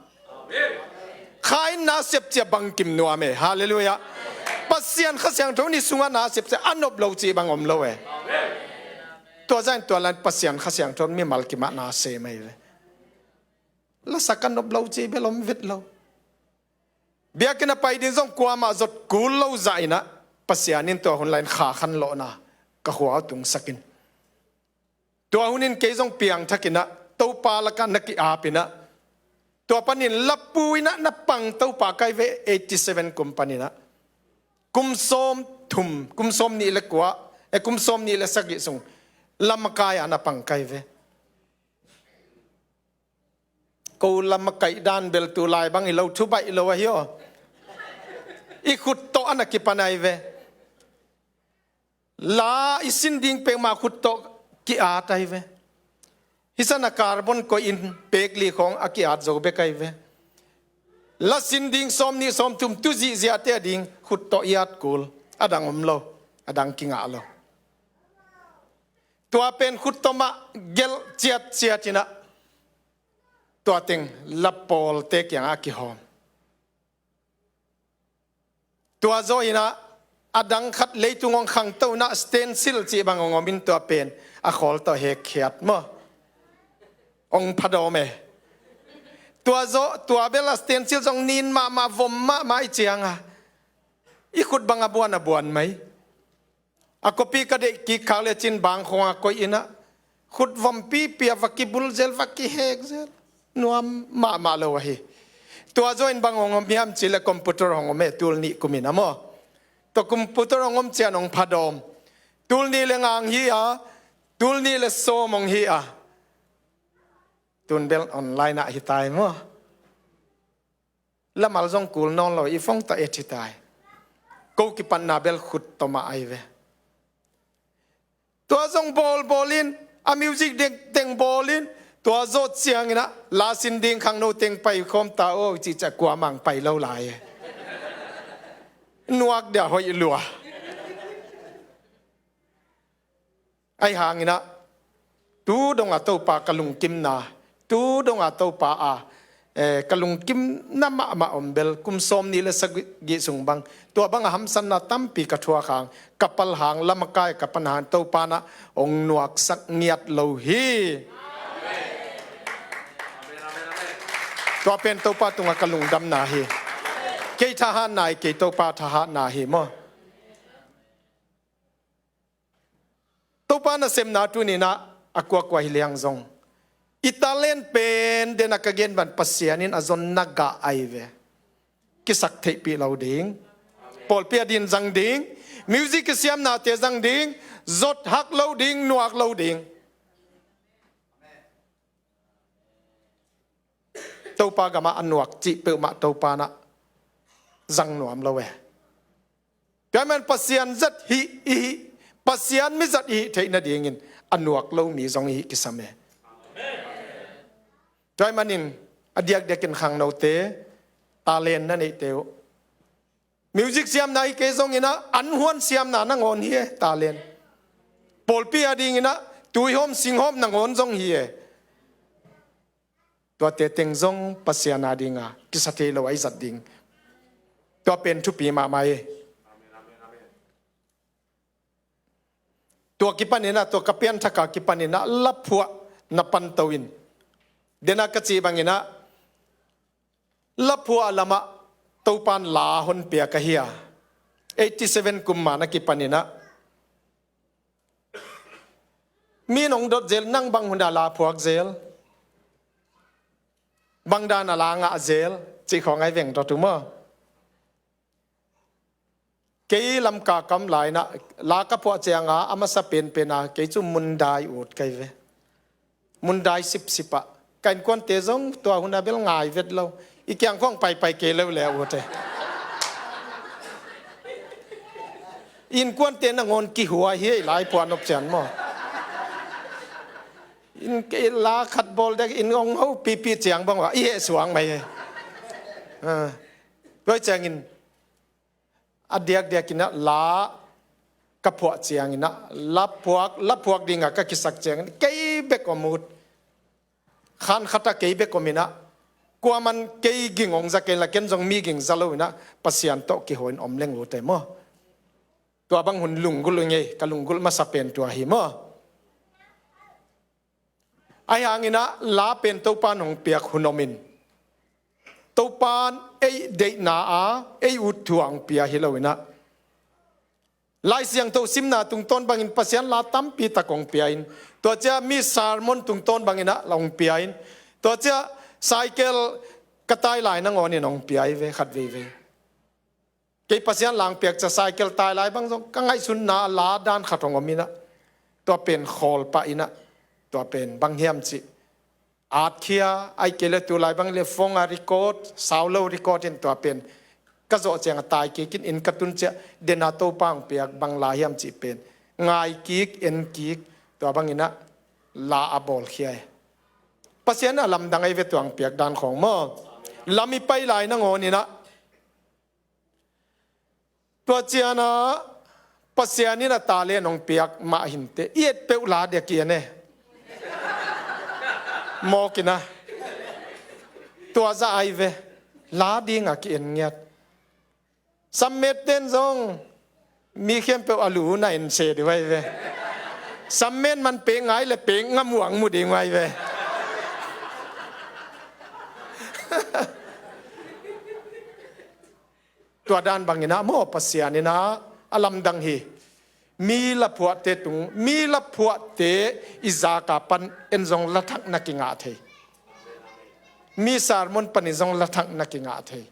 Kha in na sep ciah bangkim nuam e. Halleluiah. Pasian Kha Siangtho ni sungah na sep ciah a nop lo cih bang om lo e. Tua zain tua lan Pasian Kha Siangtho mimal kimah na sem ahi ve. Lasak a nop lo ci bel om vet lo. Biakinn a pai ding zong kuamah zot kul lo zah inah Pasian in tua hun lai-in kha khanlawhna ka khua uh tungsak in, tua hun in kei zong piangthak inah Topa lakah na ki-ap inah, tua panin lapu inah na pang Topa kai ve, eighty seven kum panin ah. Kum sawm thum, kum sawm nih le kua, e, kum sawm nih le sagih sung lamakai ah na pang kai ve. Ko lamakaih dan bel tu lai bang hi lo, thu baih lo ahi aw. I khut tawh a na kipan ai ve. La i sin ding peuhmah khut tawh ki-at ai ve. Hi sana carbon koih in pek li khawng a ki-at zo bek ai ve. La sin ding sawm nih sawm thum tu zihziahte a ding khut tawh i at kul. A dang om lo, a dang kingah lo. Tua pen khut tawh mah gelh ciatciat inah tua teng la pawlte kiangah a kihawm. Tua zawh inah a dang khat leitung hong khangto inah stencil cih bang hong om in tua pen a khawl tawh hekkhiat maw? Hong phadawm e. Tua zawh, tua bel a stencil zong nin mahmah, vom mahmah i cianga i khut bang a buan a buan mai. A copy ka deih kik khak le cin bang khawng a koih inah khut vom pipi a va kibul zel, va kihek zel. Nuam mahmah lo ahi. Tua zawh in bang hong om hiam cih le computer hong om e, tul nih kum inah maw? Tua computer hong om ciang hong phadawm. Tul nih le nga hong hi a, tul nih le sawm hong hi a. Tun bel online ah hi tai maw? Lamal zong kul nawn lo, i phone tawh et hi tai. Ko kipatna bel khut tawh mah ai ve. Tua zong bawlbawl in, a music dengdeng bawl in, tua zawh ciang inah la sin ding khangno teng pai khawm ta aw cih ciang kuamah pai lo lai e. Nuak dia hoih lua. Ahi hang inah tu dong a Topa ka lungkimna, tu dong a Topa a, eh, ka lungkimna mahmah om bel kum sawm nih le sagih sung bang, tua bang a hamsatna tampi ka thuak hang, ka pal hang, lamakai ka pan hang, Topa nah hong nuaksak ngiat lo hi. Tua pen Topa tungah ka lungdamna hi. Kei thahatna hi, kei Topa thahatna hi maw? Topa nasemna tuni inah a kuakua hi leng zong i talent pen, den a ka gen bang, Pasian in a zonna gah ai ve. Kisak theihpih lo ding. Pawlpi a din zang ding. Music kisiamnate zang ding. Zot hak lo ding, nuak lo ding. Topa gamah a nuak cih peuhmah Topa nah zang nuam lo e. Tua ahih man Pasian zat hih i hih, Pasian mi zat i hih theih nadingin a nuak lo mi zong i hih kisam e. Tua ahih manin a diakdiakin khangnote talent na neihte uh. Music siamna hi kei zong inah an huan siamna nangawn hi e, talent. Pawlpi a ding inah tuihawm singhawm nangawn zong hi e. Tuate teng zong Pasian a dinga kisa thei lo a i zat ding. Tua pen thupi mahmah hi. Tua kipan inah, tua ka pianthak a kipan inah laphuah na panto in. Den a ka cih bang inah laphuah lamah Topan la hon piak ahi a. Eighty seven kum ma na kipan inah mi nong dot zel, nang bang hun a la phuak zel, bang dan a la ngah zel, cih khawng ai veng dot uh maw? Kei Lamka kam lai inah la ka phuah cianga a masa penpen a kei cu mundai ut kai ve. Mundai sipsip ah. Ka innkuante zong tua hun a bel ngai vet lo. I kiang khawng paipai kei lo le a ut e. Innkuante nangawn kihua hi ei, lai phuah nop ciang maw? Inn, la khat bawl dek inn hong ho pipi ciang bang uh a i heh suang mai hi. Ah. Tua ciangin a diakdiak inah la ka phuah ciang inah la phuak, la phuak dinga ka kisak ciangin kei bek om ut. Khan khat ah kei bek om inah kuaman kei ging hong za kei la, ken zong mi ging za lo inah Pasian tawh kiho in om leng ut e maw? Tua bang hun lunggulh uh ngei, ka lunggulh masa pen tua hi maw? Ahi hangin ah la pen Topa'n hong piak hun om in, Topa'n ei deihna a ei ut thu a hong pia hi lo in ah, Lai Siangtho simna tungtawn bangin Pasian la tampi tak hong pia in, tua ciang mi sermon tungtawn bangin ah la hong pia in, tua ciang cycle ka tai lai nangawnin hong pia hi ve khat veivei. Kei Pasian la hong piak ciang cycle tai lai bang zong ka ngaihsutna la dan khat hong om in ah, tua pen khawl pah in ah, tua pen bang hiam cih, at khia, ahih kei leh tu lai bang leh phone a record, sau lo record in tua pen ka zawh ciang a tai kik in, inn ka tun ciang den a Topa hong piak bang la hiam cih pen ngai kik, en kik, tua bangin ah la a bawl khia hi. Pasian a lamdang ahi ve tua hong piak dan khawng maw. Lam i pai lai nangawnin ah, tua ciang ah Pasian in a talent hong piak mah hi inteh, i et peuh la ding a ki en e. Mawk in ah, tua zah ahi ve, la ding a ki en ngiat. Sammet ten zong mi khempeuh a lu na en se ding uh ahi ve. Sammet man pek ngai leh pek ngam uh hong mu ding uh ahi ve. Tua dan bangin ah maw, Pasian in ah a lamdang hi. Mi laphuahte tung, mi laphuahte i zak a pan en zong la thak na kingah thei. Mi sermon panin zong la thak na kingah thei.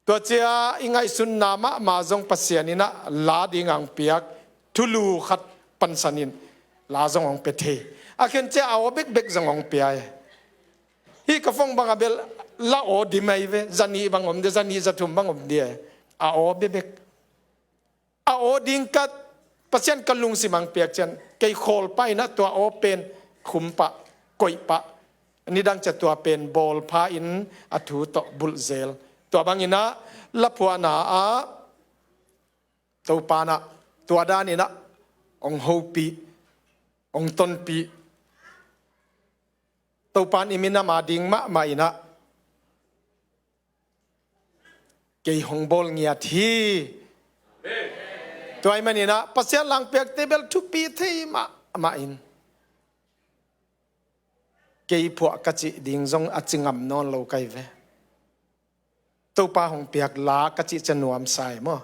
Tua ciang i ngaihsutna mahmah zong Pasian in ah la ding a hong piak thulu khat pansan in la zong hong pia thei. A khen ciang a aw bekbek zong hong pia hi. Hih ka phone bang a bel la aw dim ahi ve, za nih bang om ding, za nih za thum bang om ding ahi. A aw bekbek. A aw ding ka, Pasian ka lungsim a hong piak ciang kei khawl pah in ah tua aw pen khum pah, koih pah. Nidang ciang tua pen bawl pha in a thu tawh bulh zel. Tua bangin ah laphuahna ah Topa'n ah tua danin ah hong hopih, hong tonpih. Topa'n i minam a ding mahmah in ah kei hong bawl ngiat hi. Tua ahih manin ah Pasian la hong piakte bel thupi thei mahmah in, kei phuah ka cih ding zong a ci ngam nawn lo ka hi ve. Topa hong piak la ka cih ciang nuamsa hi maw.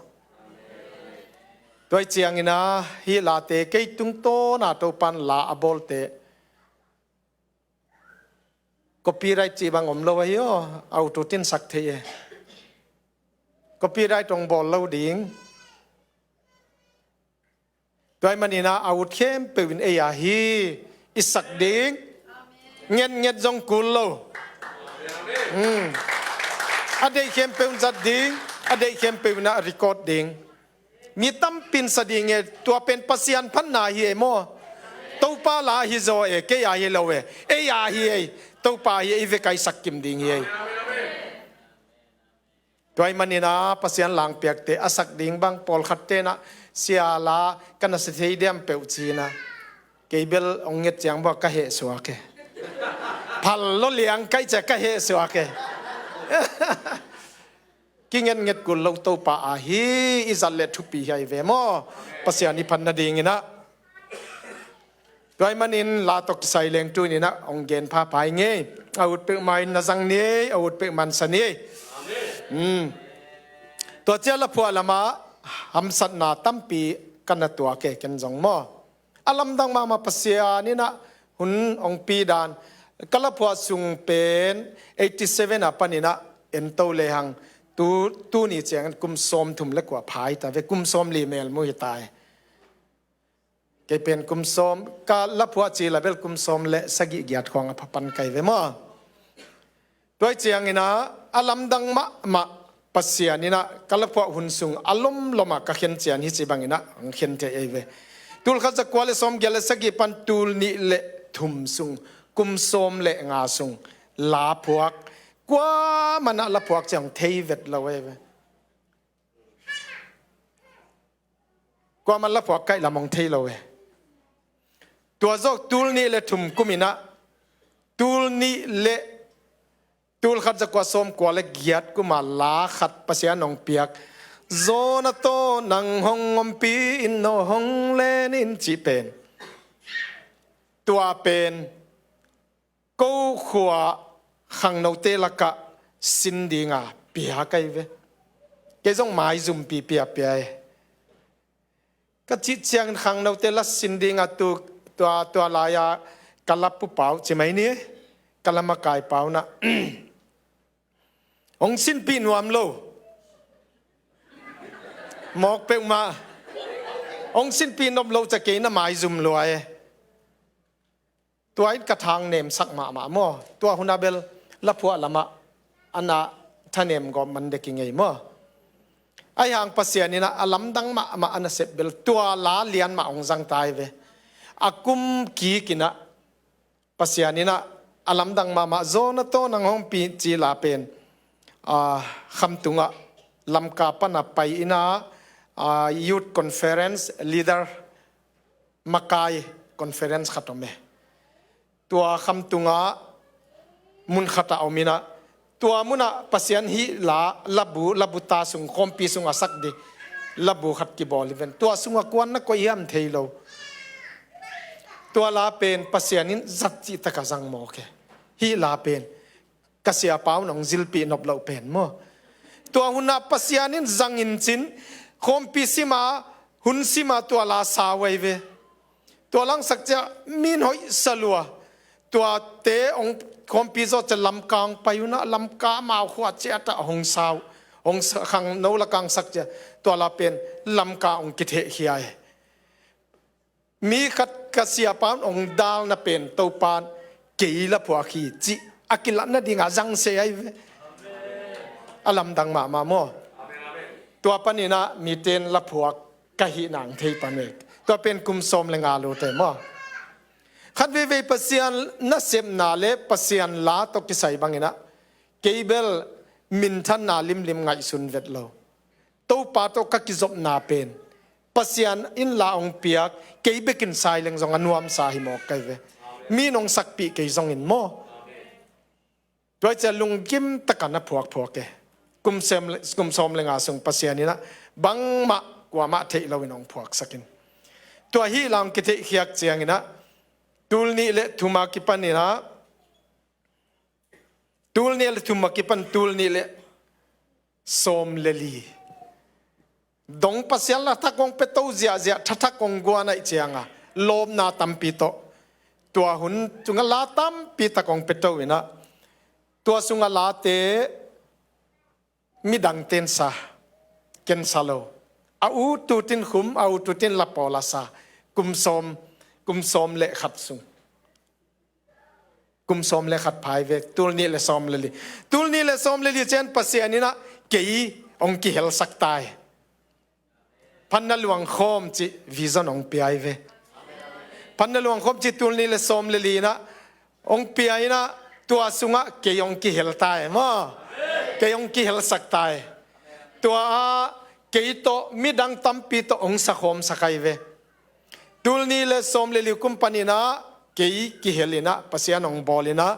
Tua ahih ciangin ah hih late kei tungtawn a Topa'n la a bawlte, copyright cih bang om lo ahi aw, auto-tune sak thei e. Copyright hong bawl lo ding. Tua ahih manin ah a ut khempeuh in ei a hi, i sak ding. Ngetnget zong kul lo. Hmm. A deih khempeuh in zat ding, a deih khempeuh in ah record ding. Mi tampi in sa ding e, tua pen Pasian phatna hi e maw. Topa la hi zaw e, kei a hi lo e, ei a hi e, Topa hi e, i vek a i sak kim ding hi e. Tua ahih manin ah Pasian la hong piakte a sak ding bang pawlkhat ten ah sia la ka na sa thei diam peuh ci-in ah, kei bel hong nget ciang bua ka heh suak e. Phal lo liang ka hih ciang ka heh suak e. Kingetnget kul lo Topa a hi, i zat leh thupi hi a hi ve maw. Pasian i phat nadingin ah. Tua ahih manin la tawh kisai leng tuni-in ah hong gen phapha ing ei. A ut peuhmah in na zang ni ei, a ut peuhmah in sa ni ei. Hmm. Tua ciang laphuah lamah hamsatna tampi ka na tuak e ken zong maw. A lamdang mahmah Pasian in ah hun hong pi dan. Ka laphuah sung pen eighty seven a panin ah en to lehang tu, tuni ciangin kum sawmthum le kua pha hi ta ve, kum sawmli mel mu hi ta e. Kei pen kum sawm, ka laphuah ci label kum sawm le sagih giat khawng a pha pan ka hi ve maw. Tua ahih ciangin ah a lamdang mahmah Pasian in ah ka laphuah hun sung a lomlom ah ka khen ciang hi ci bangin ah hong khen thei ahi ve. Tul khat za kua le sawmgiat le sagih pan tul nih le thum sung, kum sawm le nga sung laphuak, kuamah in ah laphuak ciang thei vet lo ahi ve. Kuamah in laphuak kaih lam hong thei lo e. Tua zawh tul nih le thum kum in ah, tul nih le, tul khat za kua sawm kua le giat kum a la khat Pasian hong piak, Jonah tawh nang hong ompih in, no hong len in cih pen. Tua pen Ko khua khangnote lakah sin dinga pia ka hi ve. Kei zong maizumpi pia pia e. Ka cih ciangin khangnote la sin dinga tu, tua, tua lai-a ka la pupa uh ci mai ni, ka la makaipa uh na hong sinpih nuam lo. Mawk peuhmah hong sinpih nop lo cia kei na maizum lua e. Tua in ka thang nemsak mahmah maw? Tua hun a bel laphuah lamah a na thanem gawp man dek i ngei maw? Ahi hang Pasian in a lamdang mahmah a nasep bel tua la lian mah hong zang ta hi ve. A kum kik in a Pasian in a lamdang mahmah Jonah tawh nang hong pi ci la pen, a, Khamtung ah Lamka pan a pai in a, a, youth conference leader makai conference khat om e. Tua Khamtung ah mun khat ah om in a, tua mun ah Pasian hih la, labu, labu ta sung, khawmpi sung a sak ding labu khat kibawl hi ven. Tua sung ah kuan na koih hiam thei lo. Tua la pen Pasian in zat cih tak a zang mawk e. Hih la pen ka siapa un hong zilpih nop loh pen maw? Tua hun ah Pasian in zang in cin, khawmpi sim a, hun sim a tua la sau ahi ve. Tua la hong sak ciang mi in hoih sa lua. Tuate hong khawmpi zawh ciang Lamka hong pai un a, Lamka amau khua ciat ah hong sau, hong sa, khangno lakah hong sak ciang tua la pen Lamka hong kithehkhia e. Mi khat ka siapa un hong dalna pen Topa in kei la phuak hi cih a kilatna dingah zang se ahi ve. A lamdang mahmah maw? Tua panin a mite in la phuak ka hih nang thei pan ve. Tua pen kum sawm le nga lo te maw? Khat veivei Pasian nasepna le Pasian la tawh kisai bangin a kei bel minthanna limlim ngaihsun vet lo. Topa tawh ka kizopna pen Pasian in la hong piak, kei bekin sai leng zong a nuamsa hi mawk ka hi ve. Mi in hong sakpih kei zongin maw? Tua hi ciang lunggim takin a phuakphuak e. Kum sawm le, kum sawm le nga sung Pasian in a bangmah kuamah theih loin hong phuaksak in. Tua hih la hong kitheihkhiak ciangin a tul nih le thum a kipan in a, tul nih le thum a kipan tul nih le sawm le li. Dong Pasian la thak hong pia to ziahziah, thathak hong guan ahih cianga lawpna tampi tawh tua hun sungah la tampi tak hong pia to in a, tua sungah late midangte in sa, ken sa lo. A u tutin khum, a u tutin la pawl a sa. Kum sawm, kum sawm le khat sung. Kum sawm le khat pha hi ve, tul nih le sawm le li. Tul nih le sawm le li ciang Pasian in a kei hong kihelsak ta hi. Phanna luang khawm cih vision hong pia hi ve. Phanna luang khawm cih tul nih le sawm le li in a hong pia in a, tua sungah kei hong kihel ta hi maw? Kei hong kihelsak ta hi. Tua ah kei tawh midang tampi tawh hong sakhawmsak ahi ve. Tul nih le sawm le li kum panin a kei kihel in a, Pasian hong bawl in a,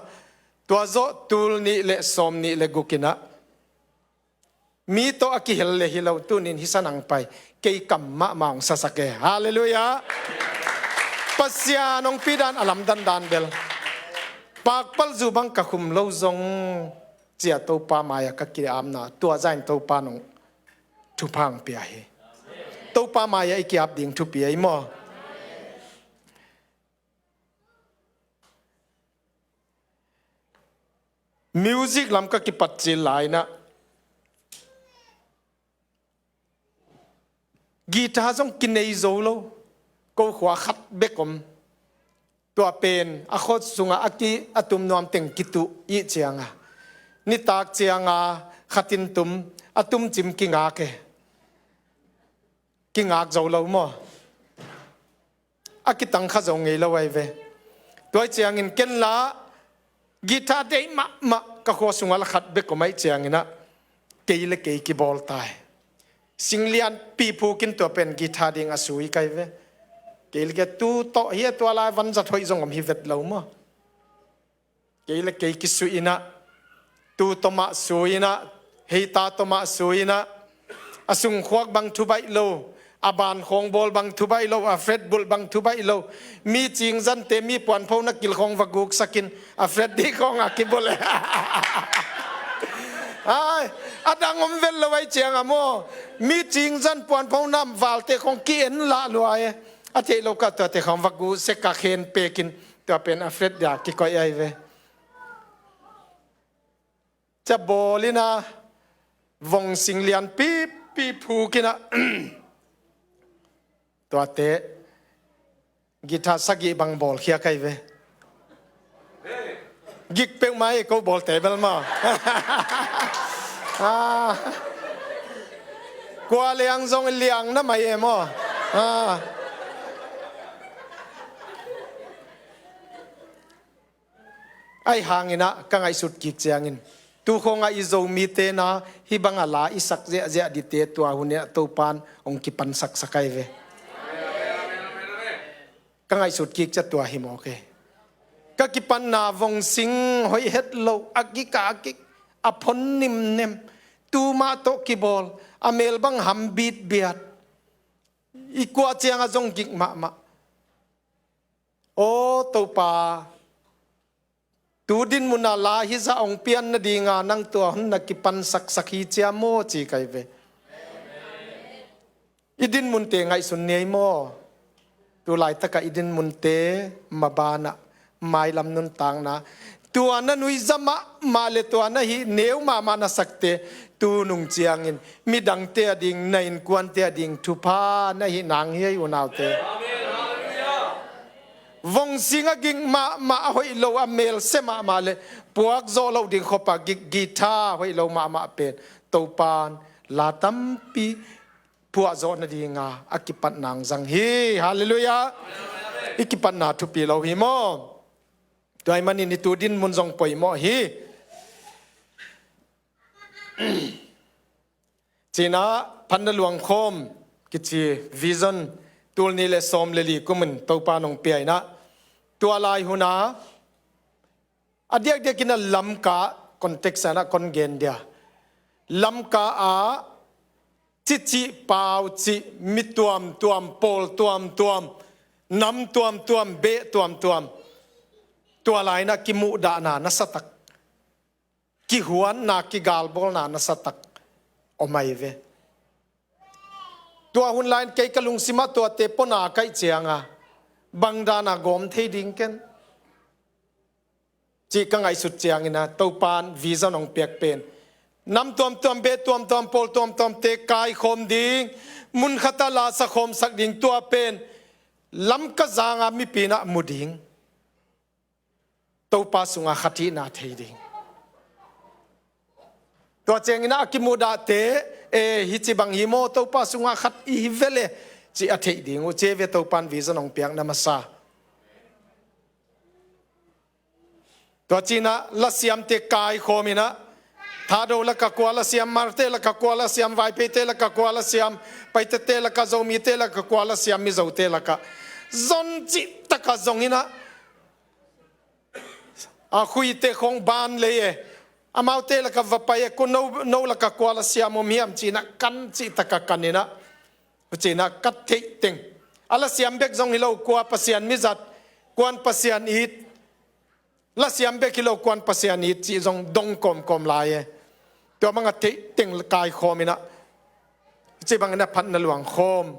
tua zawh tul nih le sawm nih le guk in a mi tawh a kihel le hi lo, tunin hih sa nang pai, kei kam mahmah hong sasak e. Halleluiah. Pasian hong pidan a lamdandan bel pakpalzu bang ka khum lo zong cia Topa mai-ah ka ki-apna, tua zahin Topa in hong thupha hong pia hi. Topa mai-ah i ki-ap ding thupi ahi maw? Music lam ka kipat cil lai-in a, guitar zong kinei zo lo. Ko khua khat bek om. Tua pen a khawt sungah a ki, a tum nuam teng kituh ih cianga, nitak cianga khatin tum, a tum cim kingak e. Kingak zo lo maw? A kitang kha zo ngei lo ahi ve. Tua hi ciangin ken la guitar deih mahmah ka khua sungah la khat bek om ahih ciangin a, kei le kei kibawl ta hi. Singlianpi phukin tua pen guitar ding a sui ka hi ve. Kei le kei tu tawh hi a, tua lai vanzat hoih zong om hi vet lo maw? Kei le kei kisuih in a, tu tawh mah sui in a, heita tawh mah sui in a, a sungkhuak bang thu baih lo, A ban khawng bawl bang thu baih lo, a fret bulh bang thu baih lo. Mi cingzante, mi puanphona kil khawng va guksakin a fret dih khawng a kibulh e. Ai, a dang om vet lo ai ciang a maw. Mi cingzan puanphona valte khawng ki-en lah lua e. A theih lo ka tuate khawng va guk sek a khen pekin tua pen a fret dia kikoih ai ve. Ca bawl ina vong sing lian pipi phuk ina tuate guitar sagih bang bawl khia kai ve. Gik peuhmah e ko bawlte bel maw. Ah. Kua liang zong liang na mai e maw. Ah. Ahi hangin ah ka ngaihsut kik ciangin tu khawngah i Zomite na hih bangah la i sak ziahziah dite tua hun in ah Topan hong kipansaksak ai ve. Ka ngaihsut kik cia tua hi mawk e. Ka kipatna vong sing hoih het lo a kik a kik a phon nimnem tu mah tawh kibawl a mel bang ham bitbiat i kuah ciangah zong gik mahmah. Aw Topa, tu dinmun ah la hizah hong pian nadinga nang tua hun na kipansaksak hi cia maw ci kai ve. I dinmunte ngaihsun ni ei maw. Tu laitakah i dinmunte mabanah mailam nuntakna tua na nuihzah mahmah le tua na hih neu mahmah na sakte tu nung ciangin midangte a ding, na innkuante a ding thupha na hih nang hi ei unaute. Vong sing a gik mahmah a hoih lo a melse mahmah le puak zawh loh ding khop a gik guitar hoih lo mahmah pen Topan la tampi puah zawh nadinga a kipatna hong zang hi. Halleluiah. I kipatna thupi lo hi maw. Tua ahih manin i tu dinmun zong poimawh hi. Cinah phatna luangkhawm kici vision tul nih le sawm le li kumin Topa nong pia inah tua lai hunah a diakdiakin a Lamka context ah na kon gen dia. Lamka ah cicih paucih mi tuamtuam, pawl tuamtuam, nam tuamtuam, beh tuamtuam tua lainah kimuhdahna nasatak, kihuatna kigalbawlna nasatak om ai ve. Tua hun lain kei ka lungsimah tuate pona kaih cianga bangdana gawm thei ding ken cih ka ngaihsut ciangina Topan vision hong piak pen nam tuamtuam, beh tuamtuam, pawl tuamtuamte kaikhawm ding, munkhatah la sakhawmsak ding tua pen Lamka zanga mipi inah mu ding. Topa sungah khat hihna thei ding. Tua ciangin a kimuhdahte e hici bang hi maw, Topa sungah khat i hi vele cih a theih ding uh ci ve. Topan vision hong piakna masa. Tua cinah lasiamte kaikhawm inah Thado laka kua lasiam, Marte laka kua lasiam, Vaipeite laka kua lasiam, Paitete laka, Zomite laka kua lasiam, Mizote laka zon cih taka zong inah a khuite khong ban lei e. Amaute laka va pai e, ko no, no laka kua lasiam om hiam cinah kan cih taka kan inah. Cinah ka theih teng a lasiam bek zong hi lo, kua Pasian mizat, kuan Pasian it, lasiam bek hi lo kuan Pasian it cih zong dong kawmkawm lai e. Tua bangah theih teng kaikhawm inah cih bangin a phatna luangkhawm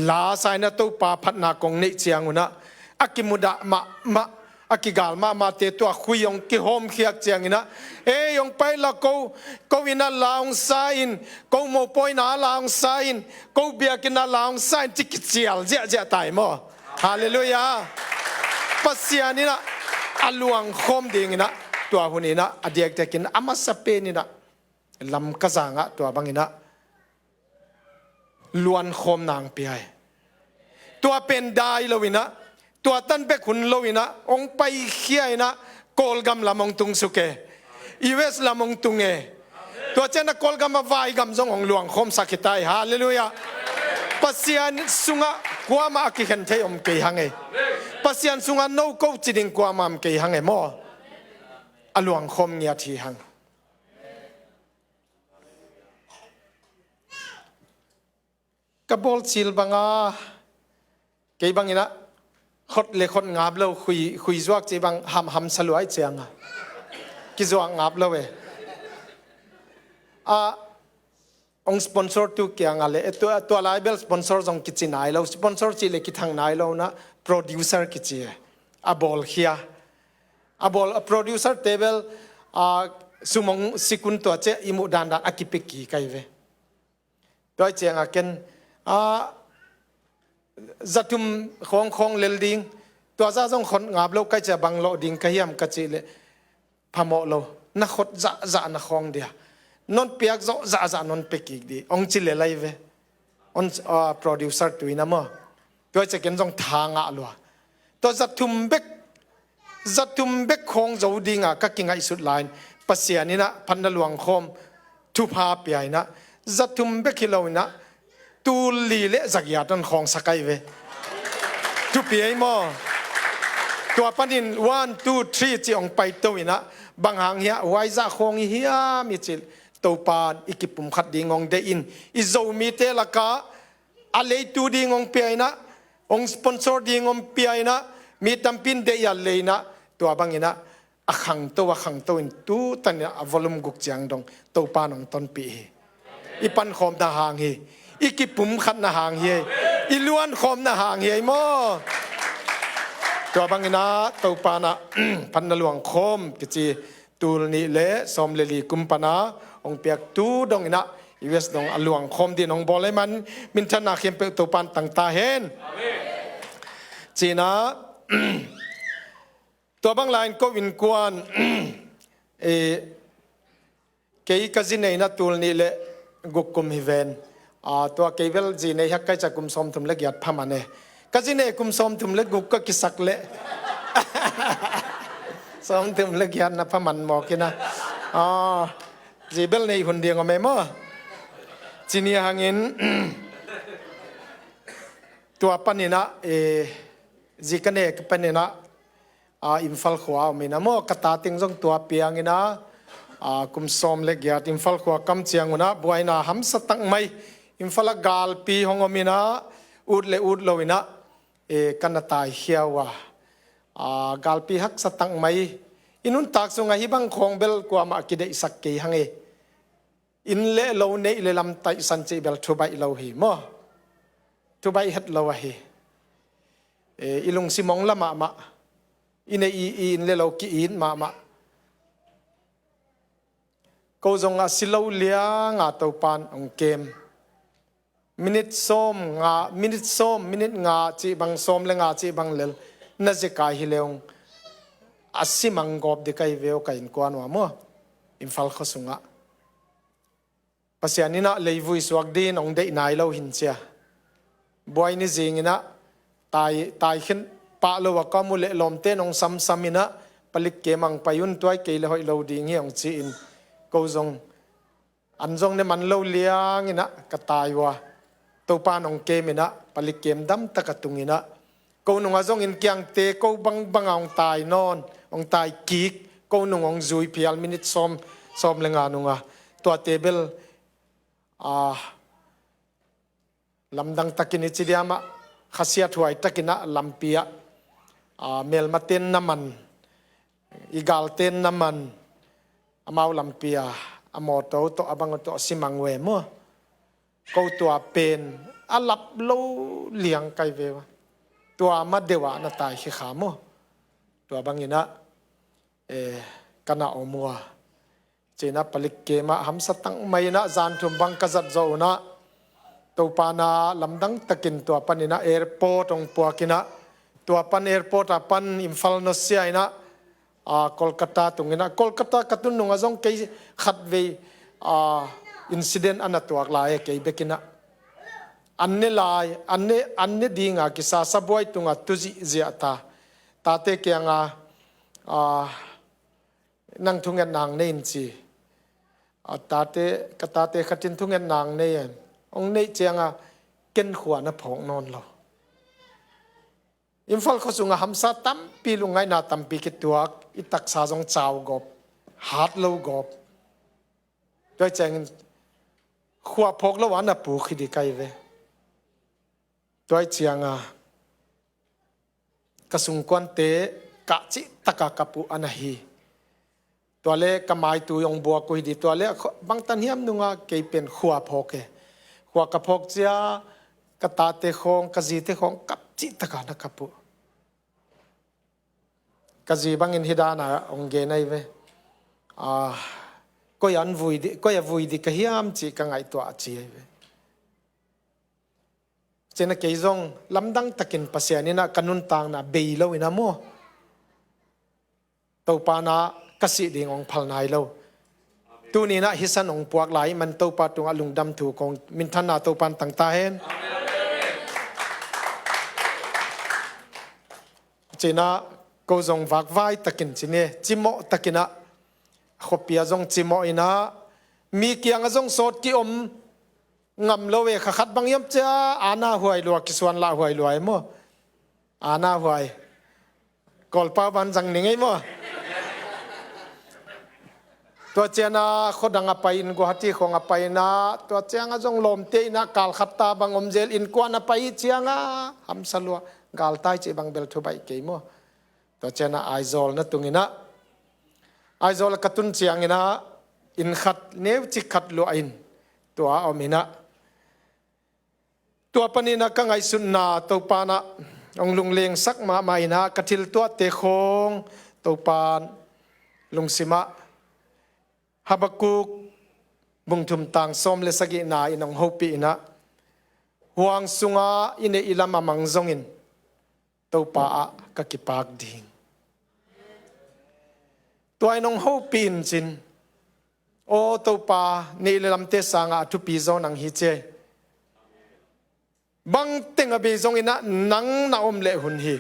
la sa inah Topa phatna kong neih ciangunah a kimudah mahmah, a kigal mahmahte tua khui hong kihawmkhiak cianginah ei hong pai la ko, ko innah la hong sa in, ko mopawina la hong sa in, ko biakinnah la hong sa in ci kicial ziahziah tai maw. Halleluiah. Pasian inah a luangkhawm dinginah tua hun inah a diakdiakin a masa pen inah Lamka zangah tua banginah luankhawm nang pia hi. Tua pen dai loinah tua tan bek hun loinah hong paikhia inah Kawlgam lam hong tungsuk e. U S lam hong tung e. Tua cianah Kawlgam a vaigam zong hong luangkhawmsak hi tai. Halleluiah. Pasian sungah kuamah a kikhen thei om kei hang e. Pasian sungah no ko ci ding kuamah om kei hang e maw. A luangkhawm ngiat hi hang. Ka bawl cil banga kei bangin ah khot le khot ngap lo, khui, khui zuak ci bang hamham saluai cianga kizuak ngap lo e. A ong sponsor tu kianga le, eh, tua, tua lai bel sponsor zong kici nai lo, sponsor ci le kithang nai lo na, producer kici e. A bawl khia. A bawl, a producer te bel, a, sumong sikun tua ce i muh dandan a kipik ki kai ve. Tua cianga ken, a, zathum khong khong lel ding, tua za zong khon ngap lo kai cia bang lo ding ka hiam ka ci le, phamawh lo, na khot zahzah na khong dia, non piak zawh zahzah non pe kik di, ong ci le lai ve. On, a, producer tuina maw. Tua ciakin zong tha ngah lua. Tua zathum bek, zathum bek khong zo dinga ka kingaihsut lain, Pasian inah phatna luangkhawm thupha pia inah, zathum bek hi lo inah, tul li le zagiat an khawng sakai ve. Thupi ei maw? Tua panin one, two, three ci ong paito inah, bang hang hia, huaizah khawng i hiam i cil, Topan i kipumkhat ding ong deih in, i Zomite laka a leitu ding ong pia inah, ong sponsor ding ong pia inah, mi tampin deih a lei inah, tua bang inah, a khangto, a khangto in tu tan inah a volume guk ciang dong Topan ong tonpih hi. I pankhawmna hang hi. I kipumkhatna hang hi. I luankhawmna hang hi ei maw? Tua bang inah Topan ah phatna luangkhawm kici tul nih le sawm le li kum pana ong piak tu dong inah U S dong a luangkhawm din ong bawl ei man, minthanna khempeuh Topan tangta hen. Cina, tua bang lain ko innkuan, eh, kei ka zi neina tul nih le guk kum hi ven. A, tua kei bel zi nei hak kai ca kum sawmthum le giat phaman e. Ka zi nei kum sawmthum le guk ka kisak le sawmthum le giat na phaman mawk ina. A, zi bel nei hun ding om e maw? Cini hangin tua pan inah, e, zi ka nei ka pan inah, a, Imphal khua om inah maw, ka ta teng zong tua piang inah, a, kum sawm le giat Imphal khua kam ciang unah buaina hamsa tak mai. Imphal ah galpi hong om inah, ut le ut lo inah, e, ka na taikhia uh a, a, galpi haksa tak mai. I nuntak sungah hih bang khawng bel kuamah kideihsak kei hang e. Inn le lo neih le lam taihsan cih bel thubaih lo hi maw? Thubaih het lo ahi. E, i lungsim ong la mahmah. I neih i, i inn le lo ki-it mahmah. Ko zong a si lo lianga Topan ong kem. Minit sawm nga, minit sawm, minit nga cih bang, sawm le nga cih bang lel na zekai hi leong a simang gawp di kai veu ka innkuan uh a maw? Imphal khua sungah. Pasian inah leivui suak din ong deih nai lo hin cia. Buai ni zing inah tai, tai khin pah lo a ka mu le lawmte nong samsam inah palik kei mang pai un tuai kei le hoih lo ding hi ong ci in. Ko zong an zong ne man lo liang inah ka tai uh a. Topa nong kem inah palik kem dam taka tung inah. Ko nungah zong inn kiangte ko bangbanga ong tai nawn, ong tai kik, ko nung ong zui phial minit sawm, sawm le nga nungah. Tuate bel, a, lamdang takin i ci diamah, khasiat huai takinah lampi ah, a, melmaten na man, i galten na man, amau lampi ah, a mawtaw tawh, a bang tawh, a simang uh e maw? Ko tua pen a lap lo liang kai ve ua. Tua ma deuh ah na tai khikha maw? Tua bang inah, eh, ka na om ua. Cinah palik kemah hamsa tang mai inah zan thum bang ka zat zawh unah Topa na lamdang takin tua pan inah airport ong puak inah tua pan airport ah pan Imphal nusia inah a, Kolkata tung inah, Kolkata ka tun nungah zong kei khatvei, a, incident a na tuak lai e kei bek inah. An ne lai, an ne, an ne dinga kisa sabuai tungah tu zihziah ta. Tate kiangah, a, nang thungetna ong nei in ci. A, tate, ka tate khatin thungetna ong nei e. Ong neih ciangah ken khua na phawk nawn lo. Imphal khua sungah hamsa tampi, lungngaihna tampi kituak, i taksa zong cau gawp, hat lo gawp. Tua ciangin khua phawk lo a na puk hi di kai ve. Tua ih cianga ka sungkuante kah cihtaka kap uh a na hi. Tua le ka maitui hong buak uh hi di, tua le a kho-, bangtan hiam nunga kei pen khua phawk e. Khua ka phawk cia ka tate khawng, ka zite khawng kap cihtaka na kap uh. Ka zi bangin hih dana hong gen ahi ve. Ah, koi an vui di, koi a vui di ka hiam cih ka ngaihtuah a ci ahi ve. Cina kei zong lamdang takin Pasian inah ka nuntakna bei lo inah maw, Topa inah ka sih ding hong phal nai lo. Tuni inah hih san hong puak lai man Topa tungah lungdam thu kong minthanna Topa in tang ta hen. Cina ko zong vakvai takin cine cimawh takinah, khuapia zong cimawh inah, mi kiangah zong sawt ki om ngam lo e, kha khat bang i om cia, ana huai lua, kisuan lah huai lua e maw. Ana huai. Kawlpau ban zang ni ngei maw. Tua ciana khuadang a pai in, Guwahati khawng a pai inah, tua cianga zong lawmte inah kal khat ta bang om zel, innkuan a pai cianga hamsa lua, galtai cih bang bel thu baih kei maw. Tua ciana Aizawl na tung inah, Aizawl a ka tun ciang inah inn khat neucik khat luah in tua a om inah, tua paninah ka ngaihsutna Topa inah hong lunglengsak mahmah inah, ka thil tuahte khawng Topa lungsimah, Habakkuk bung thum tang sawm le sagihna in hong hopih inah, huang sunga i neih i lam a mang zongin Topa ah ka kipak ding. Tua in hong hopih in cin, aw Topa, neih le lamte sangah a thupi zaw nang hi cia. Bangteng a bei zong inah nang na om leh hun hi.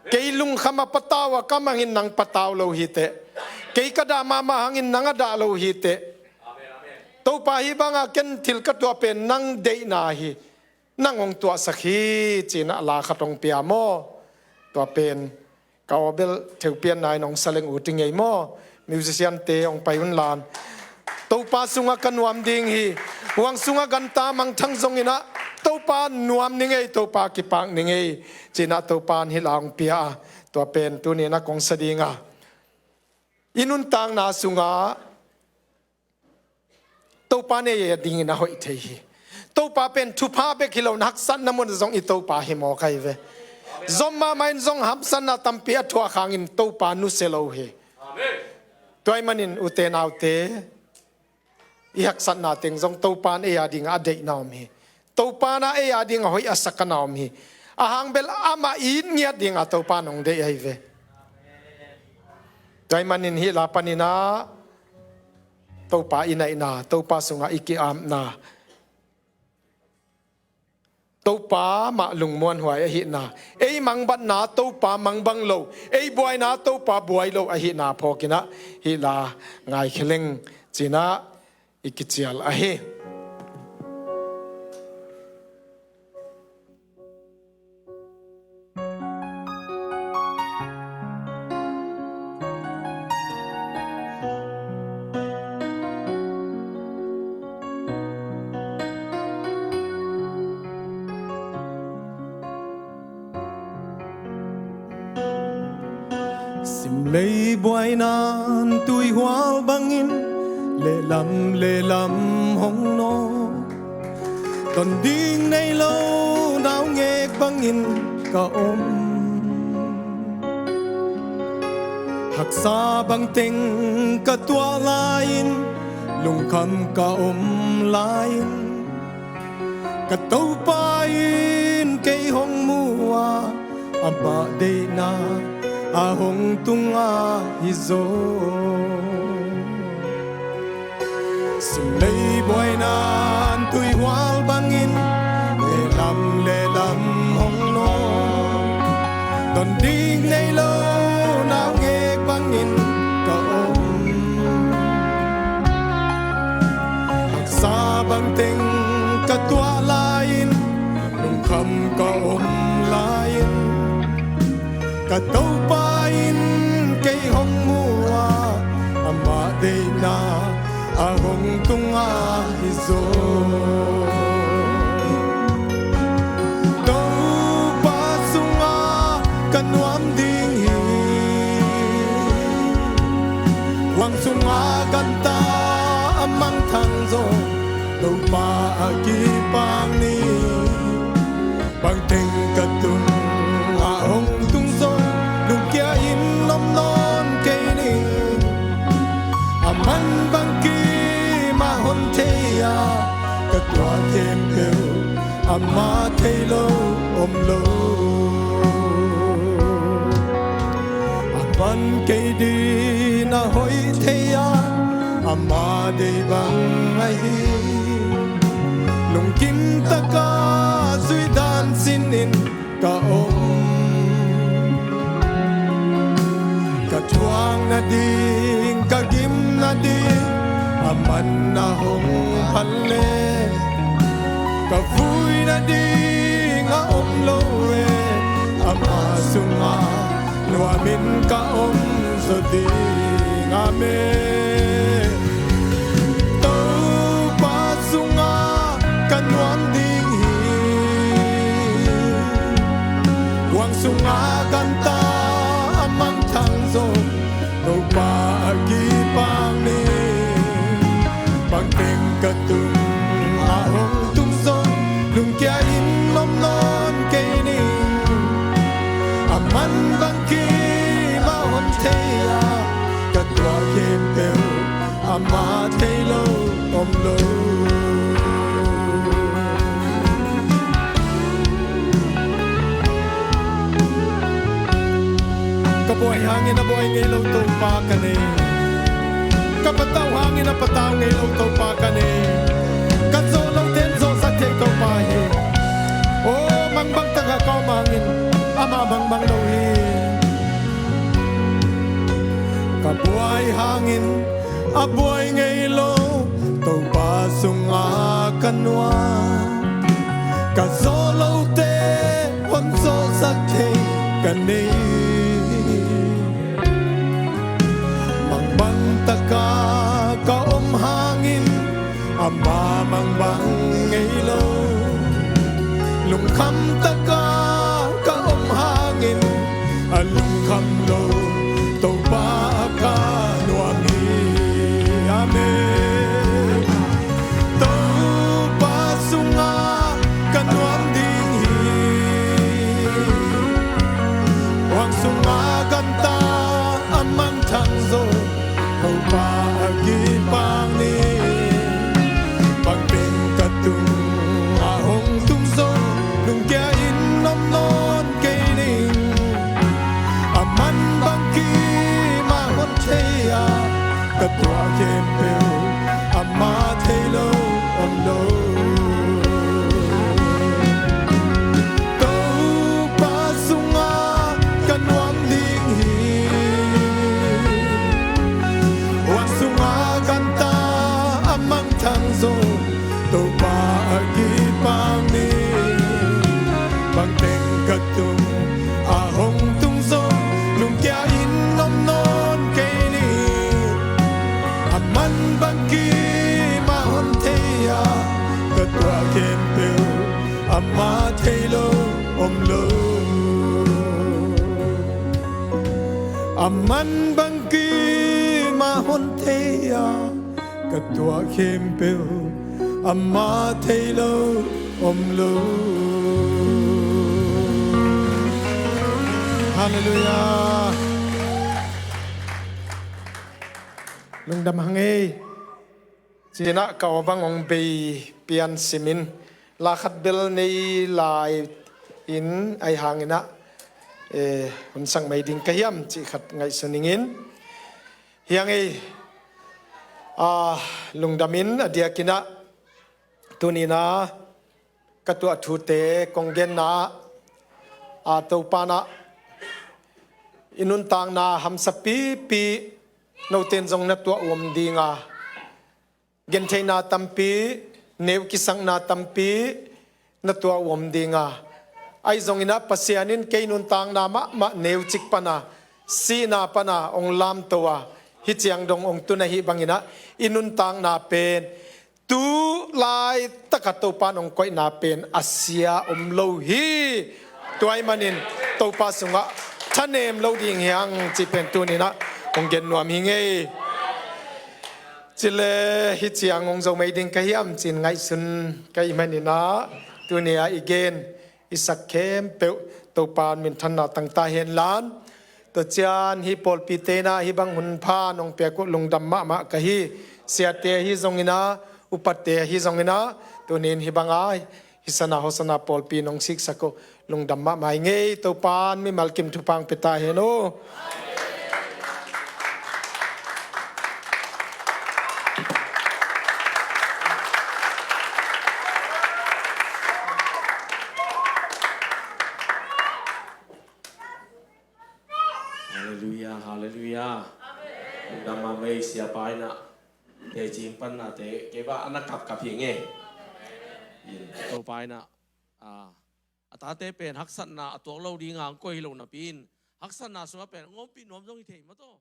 Kei lungkham a patau a ka mangin nang patau lo hi teh. Kei ka dah mahmah hangin nang a dah lo hi teh. Topa, hih banga ken thil ka tuah pen nang deihna hi. Nang hong tuahsak hi, cinah la khat hong pia maw. Tua pen ka aw bel theupianna in hong saleng ut i ngei maw. Musician-te hong pai un lan. Topa sungah ka nuam ding hi. Huang sungah ganta mangthang zong inah Topa nuam ni ngei, Topa kipak ni ngei, cinah Topa in hih la hong pia a, tua pen tuni inah kong sa dinga, i nuntakna sungah Topa nei a dingin a hoih thei hi. Topa pen thupha bek hi lo, na haksatna mun zong i Topa hi mawk ahi ve. Zom mahmah in zong hamsatna tampi a thuak hangin Topa nusia lo hi. Tua ahih manin ute naute, i haksatna teng zong Topa in ei a dingah a deihna om hi. Topa in a ei a dingah hoih a sakna om hi. A hang bel amah it ngiat dingah Topa in hong deih ahi ve. Tua ahih manin hih la paninah Topa i naihna, Topa sungah i ki-apna, Topa mah lungmuanhuai ahihna, ei mangbatna Topa mangbang lo, ei buaina Topa buai lo ahihna phawk inah hih la ngaikhia leng, cinah i kicial ahi. Simlei buaina tuihual bangin lehlam lehlam hong nawk. Ton ding nei lo naungek bangin ka om. Haksa bangteng ka tuah lai-in, lungkham ka om lai-in, ka Topa in kei hong mu a, amah deihna a hong tunga hi zaw. Simlei buaina tuihual bangin lehlam lehlam hong nawk. Ton ding nei lo naungek bangin ka om. Haksa bangteng ka tuah lai-in, lungkham ka om lai-in, ka Topa in kei hong mu a, amah deihna a hong tunga hi zaw. To zong Topa a kipak ni. Bangteng ka tung a hong tung zong lungkia in om nawn kei ni. A man bang kim a hon thei a, ka tuah khempeuh ama thei lo om lo. A man kei ding a hoih thei a, ama deih bang ahi. Lungkim taka zuih dan sinin ka om. Ka thuak nading, ka gim nading a man a hong phal le, ka vui nading a om lo e. Ama sungah nuamin ka om zaw ding. Amen. Topa sungah ka nuam ding hi. Huang sungah ganta a mangthang zong Topa a kipak ni. Bangteng ka tung a hong tung zong lungkia in om nawn kei ni. A man bang kim a hon thei a, ka tuah khempeuh ama thei lo om lo. Ka buai hangin a buai ngei lo Topa ka nei. Ka patau hangin a patau ngei lo Topa ka nei. Ka zawh lote in zawhsak thei Topa hi. Aw, mangbang taka ka om hangin amah mangbang lo hi. Ka buai hangin a buai ngei lo Topa sungah ka nuam. Ka zawh lote hon zawhsak thei ka nei. Mangbang taka ka om hangin ama mangbang ngei lo. Lungkham taka ka om hangin a lungkham lo Topa ka nuam hi. Amen. Topa sungah ka nuam ding hi. Huang sungah ganta a mangthang zong Topa a kipak ni. Bangteng ka tung a hong tung zong lungkia in om nawn kei ni. A man bang kim a hon thei a, ka tuah khempeuh ama thei lo om lo. Topa sungah ka nuam ding hi. Huang sungah ganta a mangthang zong Topa a kipak ni. Bangteng ka tung a hong tung zong lungkia in om nawn kei ni. A man bang kim a hon thei a, ka tuah khempeuh ama thei lo om lo. A man bang kim a hon thei a, ka tuah khempeuh ama thei lo om lo. Halleluiah. Lungdam hang ei. Cinah ka aw bang hong bei pian simin la khat bel nei lai in ahi hanginah, eh, hun sang mai ding ka hiam cih khat ngaihsun ningin. Hiang ei, ah, lungdamin a diakinah tuninah ka tuah thute kong genna ah, ah, Topanah i nuntakna hamsa pipi noten zong na tuah uam dinga, gentheihna tampi, neu kisakna tampi na tuah uam dinga. Ahi zonginah Pasian in kei nuntakna mahmah neucik pana, sihna pana hong lamto a, hih ciang dong hong tun ahi banginah i nuntakna pen tu laitaka Topan hong koihna pen a sia om lo hi. Tua ahih manin Topa sungah thanem lo ding hiang cih pen tuninah hong gen nuam hi ngei. Cile hih ciang hong zo mei ding ka hiam ci-in ngaihsun ka hih manin ah, tuni-a i gen i sak khempeuh Topa'n minthanna tang ta hen la. Tua ciang hih pawlpite in ah hih bang hun pha nong piak uh lungdam mahmah ka hi. Siate ahi zongin ah, upate ahi zongin ah, tuni-in hih bang a hih sana hawsana pawlpi nong siksak uh lungdam mahmah ing ei. Topa'n mimal kim thupha hong pia ta hen aw. Halleluiah, halleluiah. Lungdam mahmah ei. Siapa in ah teci hong pannate kei bang a na kapkap hi ing ei. Topa in ah, a, a tate pen haksatna a tuak lo ding a hong koih hi lo napi-in, haksatna sungah pen hong ompih nuam zong hi thei maw taw.